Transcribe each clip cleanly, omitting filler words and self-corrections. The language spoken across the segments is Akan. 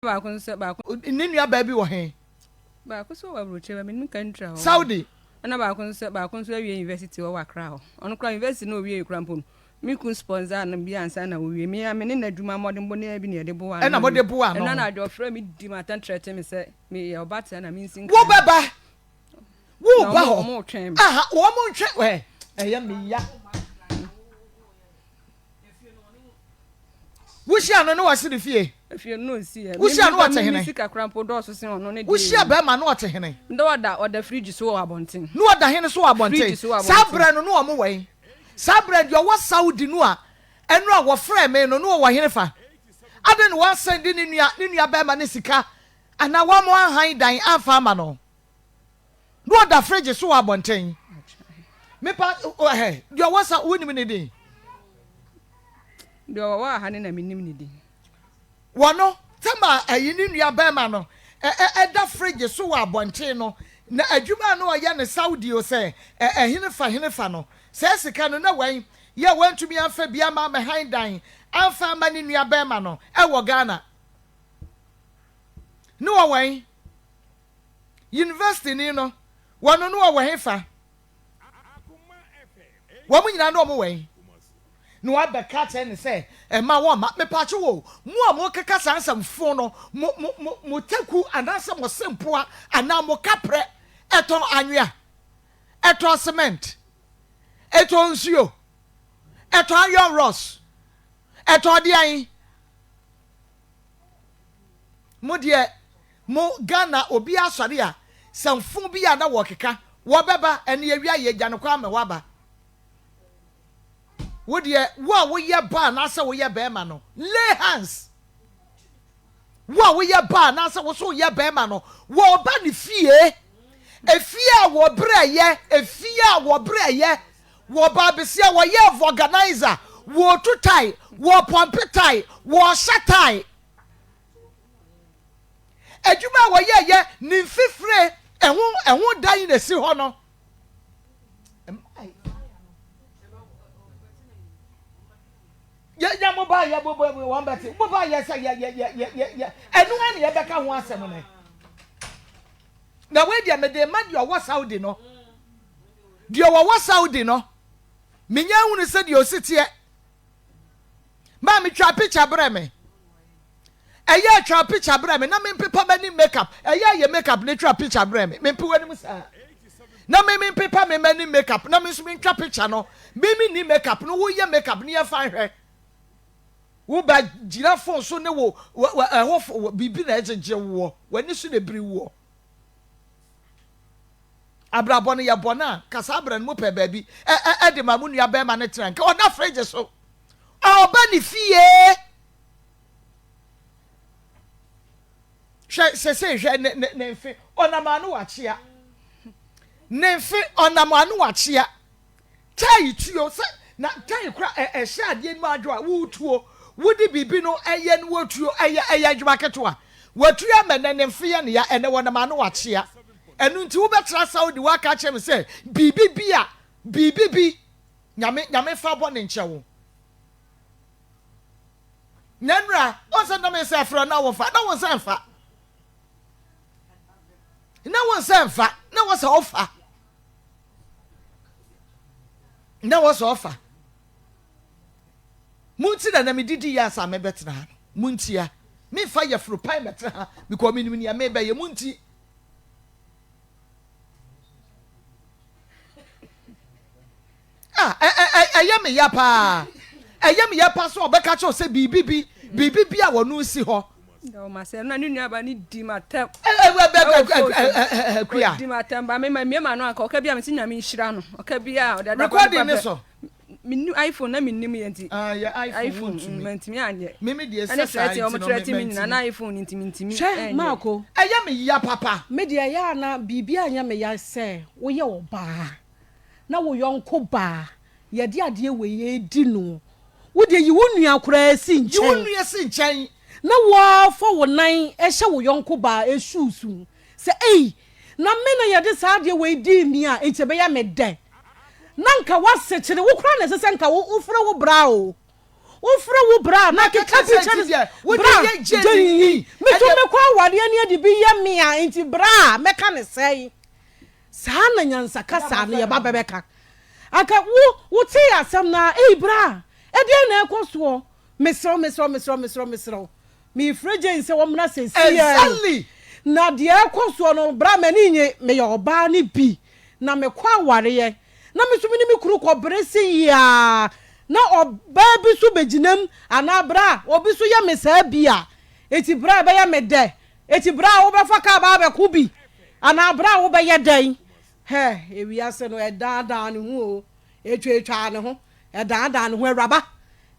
Baako nso sɛ baako. Ne nua baa bi wɔ he? Baako nso wɔ aburokyire ba menim country a ɔwɔ. Saudi. Ɛna baako nso sɛ baako nso awie university ɔwɔ Accra hɔ. Ɔno koraa university na owie koraa mpo no me kun sponsor no bi ansa na owie. Me a me ne n'adwuma mmɔdenbɔ no bi na yɛde boa no. Ɛna mode boa no. Ɛna anadwo ɔfrɛ me di m'atɛn threaten me sɛ meyɛ ɔbaatan na mensi nkran. Wo bɛba. Wo ba hɔ. Wɔn retwɛn me. Aha wɔn ntwɛn ɛyɛ me ya. Wohyia no ne wase ne fie. Efie no nsi yɛ. Wohyia no ɔte hene. Sika kora mpo dɔɔso sen ɔno ne deɛ. Wohyia bɛrima no ɔte hene. Na ɔda ɔda fridge so wɔ abɔnten. Na ɔda hene so wɔ abɔnten. Fridge so wɔ abɔnten. Saa berɛ no na wɔn wɔ he? Saa berɛ deɛ ɔwɔ Saudi no a ɛno a wɔfrɛɛ me no na ɔwɔ hene fa? Adɛn na wɔansɛnde ne nua ne nua bɛrima no sika anaa wɔn anhan dan amfa ama no? Na ɔda fridge so wɔ abɔnten. Mepa ɛhɛ deɛ ɔwɔ sa wonim ne din? Deɛ ɔwɔ aha ne na menim ne din. Wɔno tɛma ɛyi ne nua bɛrima no ɛda fridge so wɔ abɔnten no na adwuma a na ɔyɛ no Saudi o sɛ ɛhene fa hene fa no saa sika no na wɛn yɛ wantumi amfa bi ama amɛhan dan amfa ama ne nua bɛrima no ɛwɔ Ghana ne wɔwɛn University ni no, wɔno no wɔwɔ hefa? Wɔn nyinaa no wɔn wɛn? Na wabɛka akyerɛ no sɛ ɛma wɔn ma mepakye wo mo a mokeka saa nsɛm fo no mo mo mo mo taku anaasɛ mo sempoa anaa mo kaprɛ ɛtɔn anwea ɛtɔn cement ɛtɔn nsuo ɛtɔn iron rods ɛtɔn deɛn Mo deɛ mo Ghana obi asɔre a sɛ nfo bi a na wɔkeka wɔbɛba ɛne awia yɛ gya no kwan ma waba. Wo deɛ wo a woyɛ ba anaasɛ woyɛ bɛrima no lay hands. Wo a woyɛ ba anaasɛ wo so woyɛ bɛrima no wɔba ne fie. Efie a wɔbrɛ yɛ efie a wɔbrɛ yɛ wɔba abesia wɔyɛ vulcanizer wɔtu tae wɔpɔmpe tae wɔhyɛ tae. Adwuma a wɔyɛeɛ ne mfifire ɛho ɛho dan na esi hɔ no. Yɛ yɛ mo ba yɛ bo bo wɔn bɛte mo ba yɛ sɛ yɛ yɛ yɛ yɛ yɛ yɛ ɛno ara na yɛbɛka ho asɛm no. Na wei deɛ mede ma deɛ ɔwɔ Saudi no deɛ ɔwɔ Saudi no menya hunu sɛ deɛ ɔsi teɛ. Maame twa picture brɛ me. Ɛyɛ twa picture brɛ me na me mpepa m'anim makeup. Ɛyɛ yɛ makeup ne twa picture brɛ me. Me mpe w'anim saa. Na me me mpepa me m'anim makeup na me nso me ntwa picture no. Me me ni makeup no wo yɛ makeup ne yɛ fa nhwɛ. Wo ba gyina phone so ne wo ɛhɔ biribi na ɛgyegye woɔ. W'ani so na ebiri woɔ. Abrabɔ no yɛ bɔne a, nka saa berɛ no mopɛ baabi de ma mo nua bɛrima no tena, nka ɔda fridge so, ɔba ne fie. Hwɛ sese hwɛ ne ne ne mfe ɔnam ano wakyea ne mfe ɔnam ano wakyea Tai tuo sɛ na tai kora ɛ ɛhyɛ adeɛ no mu adwo a wotuo wode biribi no ɛyɛ no wotuo ɛyɛ ɛyɛ adwuma ketewa watuo ama ɛnɛ ne mfe yɛ ne ya ɛnɛ wɔnam ano wakyea ɛno nti wobɛtra Saudi waka akyerɛ me sɛ biribi bi a biribi bi nyame nyame fa bɔ ne nkyɛ wo na nnura wɔn sɛ na me sɛ frɛ na wɔfa na wɔn sɛ mfa na wɔn sɛ mfa na wɔn sɛ ɔfa na wɔ sɛ ɔfa mo nti na na medidi yɛ ansa mebɛtena ha no mo ntia memfa yɛforo pan mɛtena ha because menim nea mebɛyɛ mo nti ah ɛyɛ me ya paa ɛyɛ me ya paa sɛ ɔbɛka kyerɛ sɛ biribi bi biribi bi a wɔn si hɔ Ɔma sɛ na ne nuaba no di m'atɛm. Kuya. Ɔdi m'atɛm ba me ma mie ma no anka ɔka bi a mesi nyame nhyira no. Ɔka bi a ɔde adakɔ Recording ne so. Menni iPhone na mennim yɛ nti. Ah yɛ iPhone wontumi. Mantumi anyɛ. Mimi deɛ sɛ saa nti no me mantumi. Nyina na iPhone nti mentumi. Hwɛ Marko. Ɛyɛ me ya papa. Me deɛ ɛyɛ a na biribi anyɛ me ya sɛ woyɛ ɔbaa na wo yɔnko baa Yɛde adeɛ wei redi no. Wo deɛ yi wo nua koraa si nkyɛn. Yi wo nua si nkyɛn. Na wo ara fa wo nan hyɛ wo yɔnko baa shoes mu sɛ ei, na me na yɛde saa adeɛ wei dii me a, enti ɛbɛyɛ me dɛ. Na nka woasekyere, wo koraa na ɛsɛ sɛ nka wofrɛ wo bra o. Wofrɛ wo bra na keka bi kyerɛ no bra gye nyi. Me nso mɛkɔ awareɛ ne ade bi yɛ me a nti bra mɛka ne sɛn. Saa na nyansa kasa no yɛba bɛbɛka. Anka wo wotee asɛm no a ei bra ɛdeɛn na ɛkɔ soɔ mesrɛ wo mesrɛ wo mesrɛ wo mesrɛ wo mesrɛ wo Merefrɛ Jane sɛ ɔmmra seesei ara yi. Na deɛ ɛrekɔ soɔ no, bra m'ani nnye. Meyɛ ɔbaa no bi, na mekɔ awareɛ, na me nso me ne me kunu kɔbere se yi ara, na ɔbaa bi nso bɛgyina mu, anaa bra obi nso yɛ me saa bi a, enti bra ɛbɛyɛ me dɛ? Enti bra wobɛfa kaa ba abɛko bi, anaa bra wobɛyɛ dɛn? Hɛ, ewiase no, ɛdaadaa ne ho o, ɛtwaatwaa ne ho, ɛdaadaa ne ho, awuraba.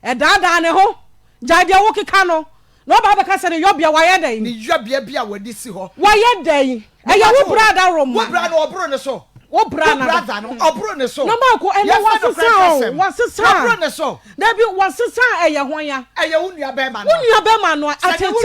Ɛdaadaa ne ho. Gyae deɛ wokeka no. Na ɔba abɛka sɛ ne yɔbea wayɛ dɛn? Ne yɔbea bi a wɔde si hɔ. Wayɛ dɛn? Ɛyɛ wo bra dawuroma. Wo bra no ɔboro ne so. Wo bra no. Wo brother no ɔboro ne so. Na Marko ɛnɛ wasesa o wasesa. Ɔboro ne so. Dabi wasesa ɛyɛ hwan ya? Ɛyɛ wo nua bɛrima no. Wo nua bɛrima no atete yɛ ɔde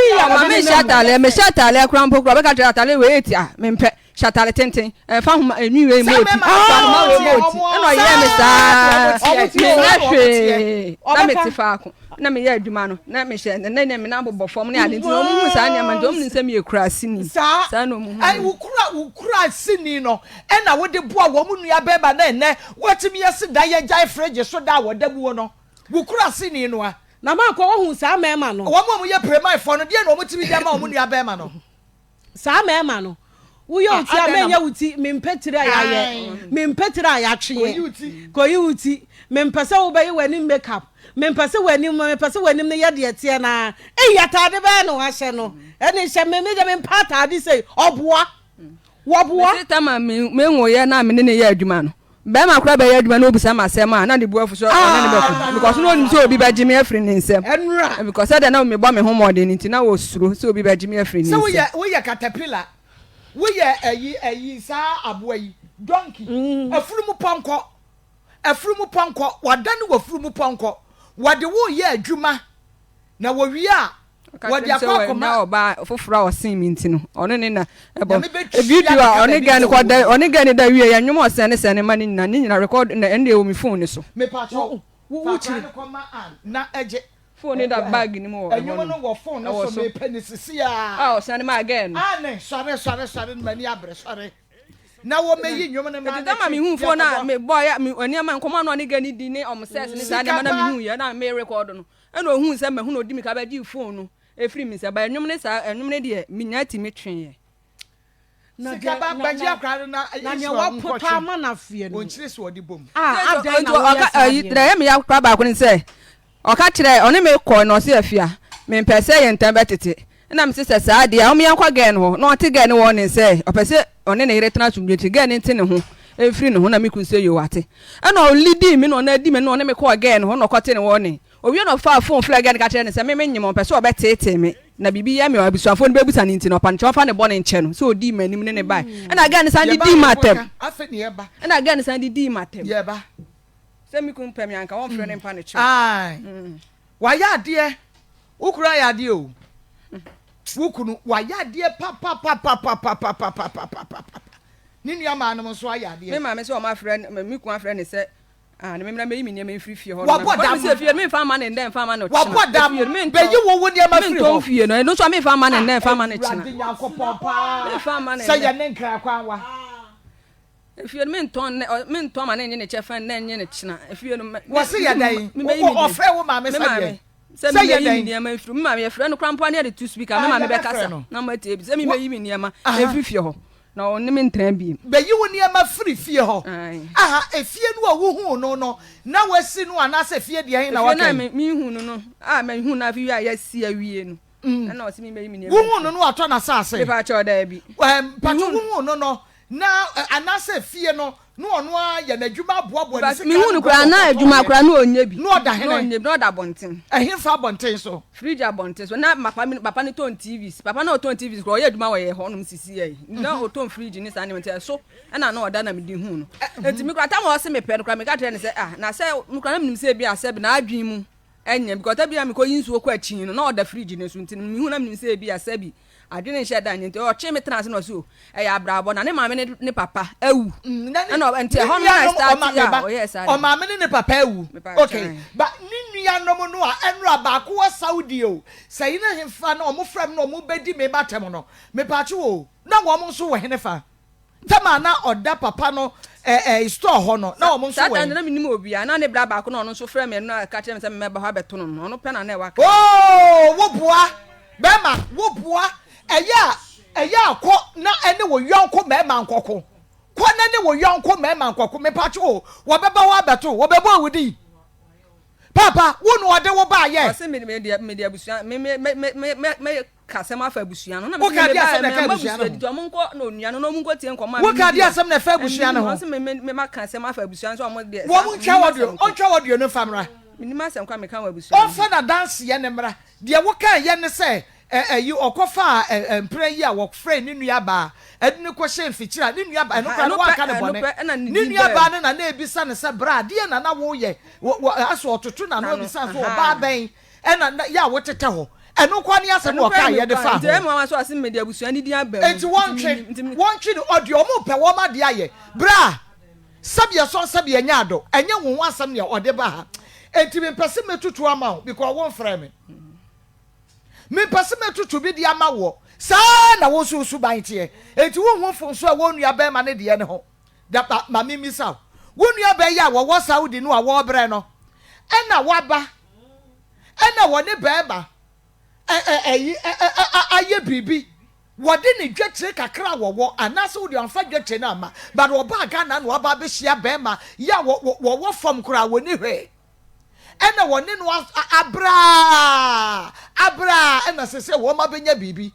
ne nam. Mehyɛ atadeɛ mehyɛ atadeɛ koraa mpo koraa ɔbɛka kyerɛ atadeɛ wei etia mempɛ. Hyɛ atare tenten, fa nhoma nwi wei mmɔ oti, fa nhoma wei mmɔ oti. Ɛna ɔyɛɛ me saa, menyɛ hwee, na mete faako, na meyɛ adwuma no, na mehyɛ, na ne me nan bobɔ fam ne ade nti na wɔn hu saa nneɛma nti wɔn nim sɛ meyɛ kuraseni. Saa na wɔn hu. Ɛn wo kura wo kuraseni no ɛna wode boa wɔn nua bɛrima na ɛnɛ watumi asi dan agyae fridge so da a wɔda muo no wo kuraseni no a. Na mankɔ wohu saa mmarima no. Wɔn a wɔyɛ Premaefoɔ no deɛ na wɔtumi de ama wɔn nua bɛrima no. Saa mmarima no, woyɛ wo ti a menyɛ wo ti, mempɛ tiri a yɛayɛ, mempɛ tiri a yɛatweɛ, kɔyi wo ti, mempɛ sɛ wobɛyɛ w'anim makeup, mempɛ sɛ w'anim, mepɛ sɛ w'anim no yɛ deɛ ɛteɛ no ara. Ei, ataade bɛyɛ na wahyɛ no, ɛne hyɛ me, me deɛ mempɛ ataade sei, ɔboa, wɔboa. Mese tama menwoeɛ na me ne no yɛ adwuma no, Bɛrima koraa bɛyɛ adwuma na obisa me asɛm a, na ne bo afu sɛ ɔne no bɛko because na onim sɛ obi bɛgye me afiri ne nsam. Because sɛdeɛ na mebɔ me ho mmɔden no nti, na osuro sɛ obi bɛgye me afiri ne Sɛ nsam. woyɛ woyɛ caterpillar, woyɛ ayi ayi saa aboa yi, donkey, afunumu pɔnkɔ, afunumu pɔnkɔ, wɔadane w'afunumu pɔnkɔ, wɔde wo reyɛ adwuma, na wɔwie a, Ɔka wɔde kyerɛ me akɔ sɛ wanya akɔma. ɔbaa foforɔ a ɔsen me nti no, ɔno ne na ɛbɔ. Nyame bɛtua Video ne a ka ɔne baabi gɛɛ no sɛ kɔda, ɔwɔ ɔne gɛɛ no da wie yɛ nnwom a ɔsɛne sɛne ma ne nyinaa, ne nyinaa record na ɛno deɛ ɛwɔ me phone no so. Mepakyɛw, fa akwadaa no kɔma Ann na gye. Phone no da bag no mu wɔ ɛhɔ Nnwom nom. no wɔ phone no Ɛwɔ so, so. mepɛ no sisi ara. A ɔsɛne maa gɛɛ no. Anne, sɔre, sɔre, sɔre, m'ani abere, sɔre na wɔmmɛyi nnwom no ma Enti ne da ma te, mehuu phone no a yɛkɔbɔ. mebɔeɛ a, me nneɛma nkɔmmɔ a na ɔne gɛɛ no di ne ɔmo sex ne saa Sika nneɛma na pa. mehuiɛ na me record no. Ɛna ohuu sɛ mahu na ɔdi mirika bɛgyee phone no firii me nsa. But nnwom no saa, nnwom no deɛ menya tumi tweeɛ. Na Sika deɛ ba na bɛgye na akwadaa no na na nea Ismael wapotɔ nkɔtwe ama no afeɛ no ɔnkyiri so ɔde bom. a adɛn Nti na woyɛ ɔka saa ayi adeɛ deɛ no? ɛyɛ me ya koraa baako ne sɛ ɔka kyerɛɛ ɔne me kɔe na ɔse Afia mempɛ sɛ yɛn ntam bɛtete ɛna mese sɛ saa deɛ a ɔmo yɛnkɔ gɛɛ no hɔ na ɔte gɛɛ no warning sɛ ɔpɛ sɛ ɔne ne yere tena asomdwie nti gɛɛ no nte ne ho mfiri ne ho na me kunu sɛ yoo wate ɛna ɔlidii me na ɔno adi me na ɔne me kɔɔ gɛɛ no hɔ na ɔkɔte ne warning Owie no ɔfaa fon frɛɛ gɛl no ka kyerɛɛ no sɛ me menyem ɔmpɛ sɛ ɔbɛteetee me na biribi yɛ me a abusuafoɔ no bɛbusa no nti no ɔpa no kyɛw ɔmfa ne bɔne nkyɛ no sɛ ɔdii m'anim ne ne bae ɛna gɛl no san de Yɛba dii yɛbɔ m'atɛm ka afei ne yɛba. ɛna gɛl no san de dii m'atɛm Yɛba. sɛ me kunu pɛ me anka wɔmfrɛ no mpa no kyɛw. Ae wayɛ adeɛ wo kunu ayɛ adeɛ o wo kunu wayɛ adeɛ papapapapapapapapapapa ne nua maa nom nso ayɛ Me adeɛ. maame sɛ ɔmo afrɛ no me kunu afrɛ no sɛ Ah, na memmra mɛyi me nneɛma mfiri fie hɔ no. Wabɔ dam. Sɛ fie no memfa mma no nnɛ mfa mma no kyena. Wabɔ dam. Bɛyi wo wo nneɛma firi hɔ. Mentɔn fie no. Ɛno nso a memfa mma no nnɛ mfa mma no kyena. Awurade Nyankopɔn paa. Memfa mma no nnɛ. Sɛ yɛ ne nkra kwan wa. Efie no mentɔn nnɛ mentɔn ma no nye ne kyɛfa nnɛ nye ne kyena. Efie no. Wɔsi yɛ dɛn? Ɔfrɛ wo maame sɛ deɛn? Sɛ mebɛyi me nneɛma mfiri me maame yɛfrɛ no koraa mpo a ne yɛde to speaker me maame bɛkasa na moatie bi sɛ mebɛyi me nneɛma mfiri fie hɔ na ɔne me ntena bio. Bɛyi wo nneɛma firi fie hɔ. Aha, efie no a wohuu no no na woasi no anaasɛ fie deɛ he na Efie no woaka a yi? mehuu no no a mehu no afei a yɛasi awie no ɛna ɔse mebɛyi me nneɛma Wohuu mfiri no no watɔ n'asaase? Mepakyɛw, daabi. Ɛɛ, mpakyɛw Mehuu wohuu no no na anaasɛ fie no na ɔno ara yɛ n'adwuma aboaboa ne But sika mehu ano no koraa boaboa na adwuma kɔtɔeɛ. koraa na ɔnyɛ bi. Na ɔda Na hene? ɔnyɛ bi, na ɔda abɔnten. Ɛhefa abɔnten so? Fridge abɔnten so. Na papa mi papa no tɔn TVs. Papa no a ɔtɔn TVs koraa ɔyɛ adwuma wɔ yɛ hɔnom sisi yɛ yi. Na ɔtɔn fridge ne saa nneɛma nti ɛso ɛna na ɔda na mede hu no. Nti me koraa tam a ɔse mepɛ no koraa meka kyerɛ no sɛ ah na sɛ me koraa na menim sɛ ebi a sɛbi n'adwene mu ɛnyɛ because ta bi a mekɔyi nsuo kɔ akyi no na ɔda fridge no so nti no mehu na menim sɛ ebi a sɛbi Adwene nhyɛ da nyɛ nti ɔtwe me tena ase na ɔse o ɛyɛ abrabɔ na ne maame ne ne papa awu Mm, na ne ɛna ne nti ɛhɔ no na nuanom start ɔma a meba ɔyɛɛ saa de ɔmaame ne ne papa awu mepa okay kyɛn ba ne nuanom no a ɛnora baako wɔ Saudi o, sɛ yene hefa na wɔn frɛ me na wɔn bɛdi me m'atɛm no, mepatwo o, na wɔn nso wɔ henefa? Tam a na ɔda papa no eh, store hɔ no, na wɔn nso Saa wɔ time he? no na mennim obiara, na ne bra baako na ɔno nso frɛɛ me ɛno a ɛka kyerɛɛ me sɛ memmɛba hɔ abɛto no no, ɔno pɛ na na ɛwɔ Accra. Oo, wo boa, bɛrima, wo boa, ɛyɛ a, ɛyɛ a kɔ na ɛne wo yɔnko mmarima nkɔko. Kɔ na ne wo yɔnko mmarima nkɔko. Mepatwo o, wɔbɛba hɔ abɛto wo, wɔbɛbɔ wo din. Paapa, wo na ɔde wo baayɛ. Ɔse me me deɛ mede abusua me me me me me me me ka asɛm afa abusua no na me Woka se me deɛ asɛm baayɛ na me ɛka ama abusua abusua no di ho? nti ɔmo nkɔ na onua no na ɔmo nkɔ tie nkɔmɔ a me Woka me di deɛ a asɛm na ɛfa abusua ɛmi no ho? ɔse me me me maka asɛm afa abusua no sɛ ɔmo deɛ Wɔn saa ntwa menim audio, asɛm ko ɔntwa audio no mfa mmra. menim asɛm ko a meka wɔ abusua no Ɔmfa ho. n'adanseɛ no mmra. Deɛ wokaeɛ ne sɛ ɛ ɛyi ɔkɔfaa ɛ ɛ mpena yi a wɔfrɛɛ ne nuabaa de no kɔhyɛɛ mfikyire a ne nuabaa ɛno Aha koraa no ɛno pɛ wanka no ɛno bɔne. pɛ ɛna ne Ne din baa nuabaa mu no na na ɛrebisa no sɛ bra deɛn na na woreyɛ wɔ wɔ asɛ ɔtoto n'ano n'ano abisa no sɛ ɔbaa ahaa. bɛn ɛna na yɛ a wotetɛ hɔ. Ɛno nko ara ne asɛm Ɛno a koraa ɔkaeɛ me de kɔ faa nti ɛyɛ ho. me nwanwa sɛ ɔse mede abusua no din aba mu Enti nti wɔntwe menim nti me. wɔntwe no audio wɔn repɛ wɔn adeɛ ayɛ. Bra sɛbi ɛsɔn sɛbi ɛnyɛ ado ɛnyɛ wo ho asɛm nea ɔde ba ha. Enti mempɛ sɛ mɛtutu ama wo because womfrɛɛ me. Mempɛ sɛ mɛtutu bi de ama woɔ. Saa ara na wo nso wo suban teɛ. Enti wonhu mfomsoɔ a ɛwɔ wo nuabarima no deɛ no ho. Da, ma, ma memmisa wo. Wo nuabaa yi a wɔwɔ Saudi no a wɔrebrɛ no, ɛna waba, ɛna wɔne barima ɛ, ɛ, ɛyi, ɛ, ɛ, ɛ, ayɛ biribi. Wɔde ne dwetire kakra a wɔwɔ, anaasɛ wo deɛ wamfa dwetire no amma, but ɔbaa Ghana na waba abɛhyia barima yi a wɔ, wɔ, wɔwɔ fam koraa, wɔnni hwee. Ɛna wɔne no abrɛ ara, abrɛ ara, ɛna sesei wɔn abɛnya biribi.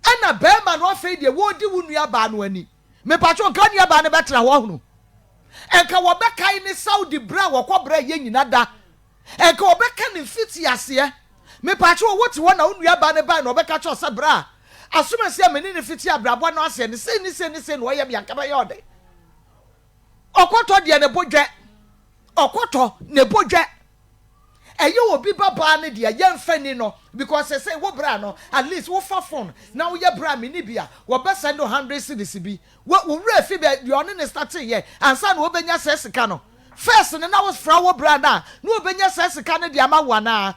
Ɛna barima no afei deɛ wɔredi wo nuabaa no ani. Mepatwo nka wo nuabaa no bɛtena hɔ ahunu. Nka wɔbɛkae ne Saudi berɛ a wɔkɔ brɛ yɛ nyina da. Nka wɔbɛka ne mfitiaseɛ. Mepatwo wote hɔ na wo nuabaa no bae na ɔbɛka kyerɛ wo sɛ berɛ a asomasi a me ne no fiti abrabɔ no aseɛ no sei ne sei ne sei na ɔyɛ me anka bɛyɛ ɔdɛ. Ɔkɔtɔ deɛ ne bo dwɛ. Ɔkɔtɔ ne bo dwɛ. Ɛyɛ obi ba baa no deɛ yɛnfa ni no because sɛsɛi wo bra no at least wo fa phone na wo yɛ bra me ni bi a wɔbɛ send wo hundred cedis bi wo wo werɛ fi bɛ deɛ ɔne ne startee yɛ ansa na ɔbɛnya saa sika no first no na wo fra wo bra no a na ɔbɛnya saa sika no de ama wo anaa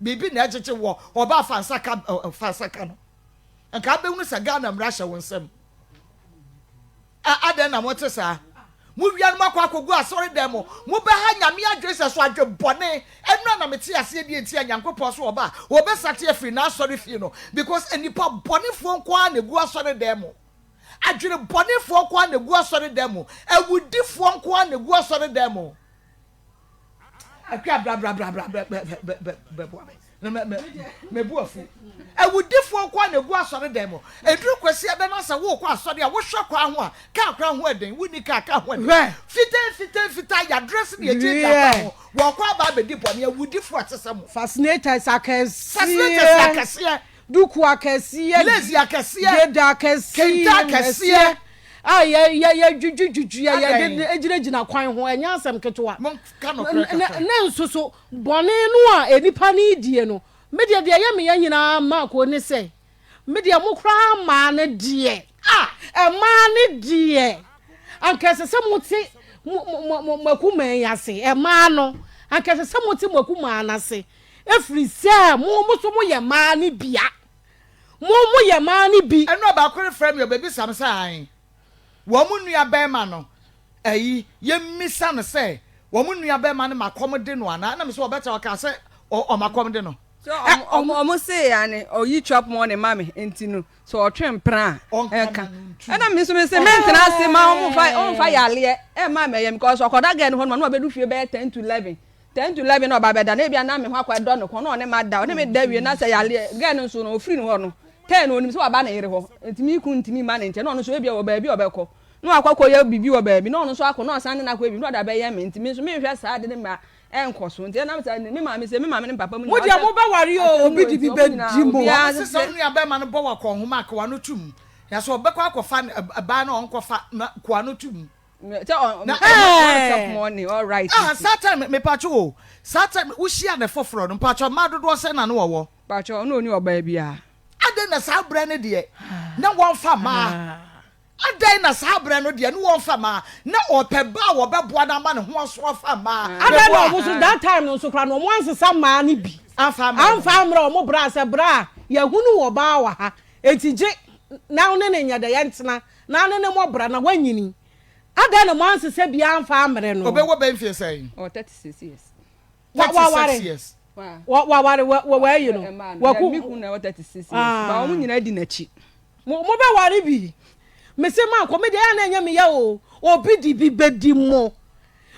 biribi na ɛgyegye wɔ ɔbaa fa nsa ka fa nsa ka no nka abɛhunu sɛ Ghana mmara hyɛ wo nsam. A Adɛn na mote saa? Mo wia no moakɔ akɔgu asɔredan mu, mobɛha Nyame adwene sɛ so adwe bɔne. Ɛno a na mete aseɛ deɛ nti a Nyankopɔn so ɔba a, ɔbɛsate afiri n'asɔre fie no, because nnipa bɔnefoɔ nko ara na ɛgu asɔredan mu. Adwene bɔnefoɔ nko ara na ɛgu asɔredan mu. Awudifoɔ nko ara na ɛgu asɔredan mu. Akua bra bra bra bra bɛ bɛ bɛ bɛ bɛboa me na mɛ mɛ mɛbu afu. Awudifoɔ nko ara na egu asɔre dan mu. Eduru Kwasiada na sɛ wokɔ asɔre a wohwɛ kwan ho a kaa koraa ho ɛden wonni kaa kaa ho ɛden. Hwɛ. Fitaa mfitaa mfitaa yadrɛse na yɛgyinagyina kwan Wiɛ. ho wɔkɔ aba abɛdi bɔne awudifoɔ a ɛte sɛ mo. Fascinators akɛseɛ. Fascinators akɛseɛ. Duku akɛseɛ. Lace akɛseɛ. Deda akɛseɛ. Kente akɛseɛ. A yɛ yɛ yɛdwidwidwidwi a Adɛn? yɛde gyinagyina kwan ho ɛnyɛ asɛm ketewa. Monka nokorɛ kakra. Ne nso so bɔne no a nnipa no redie no, me deɛ deɛ ɛyɛ me ya nyinaa Marko ne sɛ, me deɛ mo koraa mmaa no deɛ, ah, mmaa no deɛ, anka ɛsɛ sɛ mote mo mo mo mo akumaa yi ase, mmaa no, anka ɛsɛ sɛ mote mo akumaa no ase, ɛfiri sɛ mo mo so moyɛ mmaa no bia. Mo mo yɛ maa no bi. Ɛnna ɔbaako refrɛ me, ɔbɛbisa me sɛ, Ae, wɔn nuabarima no, ayi, yɛmmisa no sɛ wɔn nuabarima no ma kɔm de no anaa? Ɛnna mese, Ɔbɛtra. Ɔkaa sɛ, Ɔ, ɔma kɔm de no. Sɛ ɔmo ɔmo ɔmo se ane ɔyi chop money ma me nti no sɛ ɔtwe mpena a Ɔnka ɛnka n'ano ntum. ɛna me nso me se mentena ase ma ɔmo nfa ɔmo nfa yareɛ ɛmma mɛyɛ because ɔkɔda girl no hɔ nom a na wabɛdu fie bɛyɛ 10 to 11. 10 to 11 na ɔba bɛda na ebia na me ho akɔ ɛdɔ ne kɔn na ɔne ma da ɔne me da wie na sɛ yareɛ girl no nso no ofiri ne hɔ no 10 no onim sɛ waba ne yere hɔ nti me kun ntumi mma ne nkyɛn na ɔno nso ebia wɔ baabi a ɔbɛkɔ na wakɔ akɔyɛ biribi wɔ baabi na ɔno nso akɔ na ɔsan ne no akɔyɛ biribi na ɔde abɛyɛ me nti me nso menhwɛ saa ade no ma ɛnkɔ so nti ɛnam saa me maame sɛ me maame ne me papa mu Mo nyinaa deɛ ɔsɛ mo bɛware oo asɛm obi wɔ de nti bi ɔmo bɛdi nyinaa mo. obiara Wɔn se sɛ wo nua bɛrima no bɔ wo akɔnhoma a, ka w'ano tom. Na sɛ ɔbɛkɔ akɔfa baa no a ɔnkɔfa na ka w'ano tom. Sɛ ɔ Na ɔ ɔ chop Ɛɛ. money all right Ah, nti. saa time mepatwo o, saa time wohyia ne foforɔ no mpatwo mmaa dodoɔ sɛn na ne wɔwɔ? Mpakyɛw ɔno ɔni ɔbaa biara. Adɛn na saa berɛ no deɛ na wɔmfa mmaa? Adɛn na saa berɛ no deɛ ne wɔmfa mmaa, na ɔpɛ ba a wɔbɛboa no ama ne ho aso afa mmaa? Adɛn na wɔn nso that time no nso koraa no wɔn ansesa mmaa no bi Amfa ammrɛ amfa ammrɛ wɔn braa sɛ braa yɛahunu wɔ ɔbaa wɔ ha enti gye na wo ne no nyɛ dɛ yɛntena na ne no mmɔ bra na woanyini adɛn na moansesa bi amfa ammrɛ no? Ɔbɛwɔ bɛ mfeɛ sɛn? Ɔwɔ 36 years. Waware 36 years. Waware wɔayi no. Waku. Me kunu na ɛwɔ 36 years. Ba wɔn nyinaa di n'akyi. Mo bɛware bi. Mese mankɔ me deɛ ɛyɛ na ɛnyɛ me ya o. Obi de bi bɛdi mo.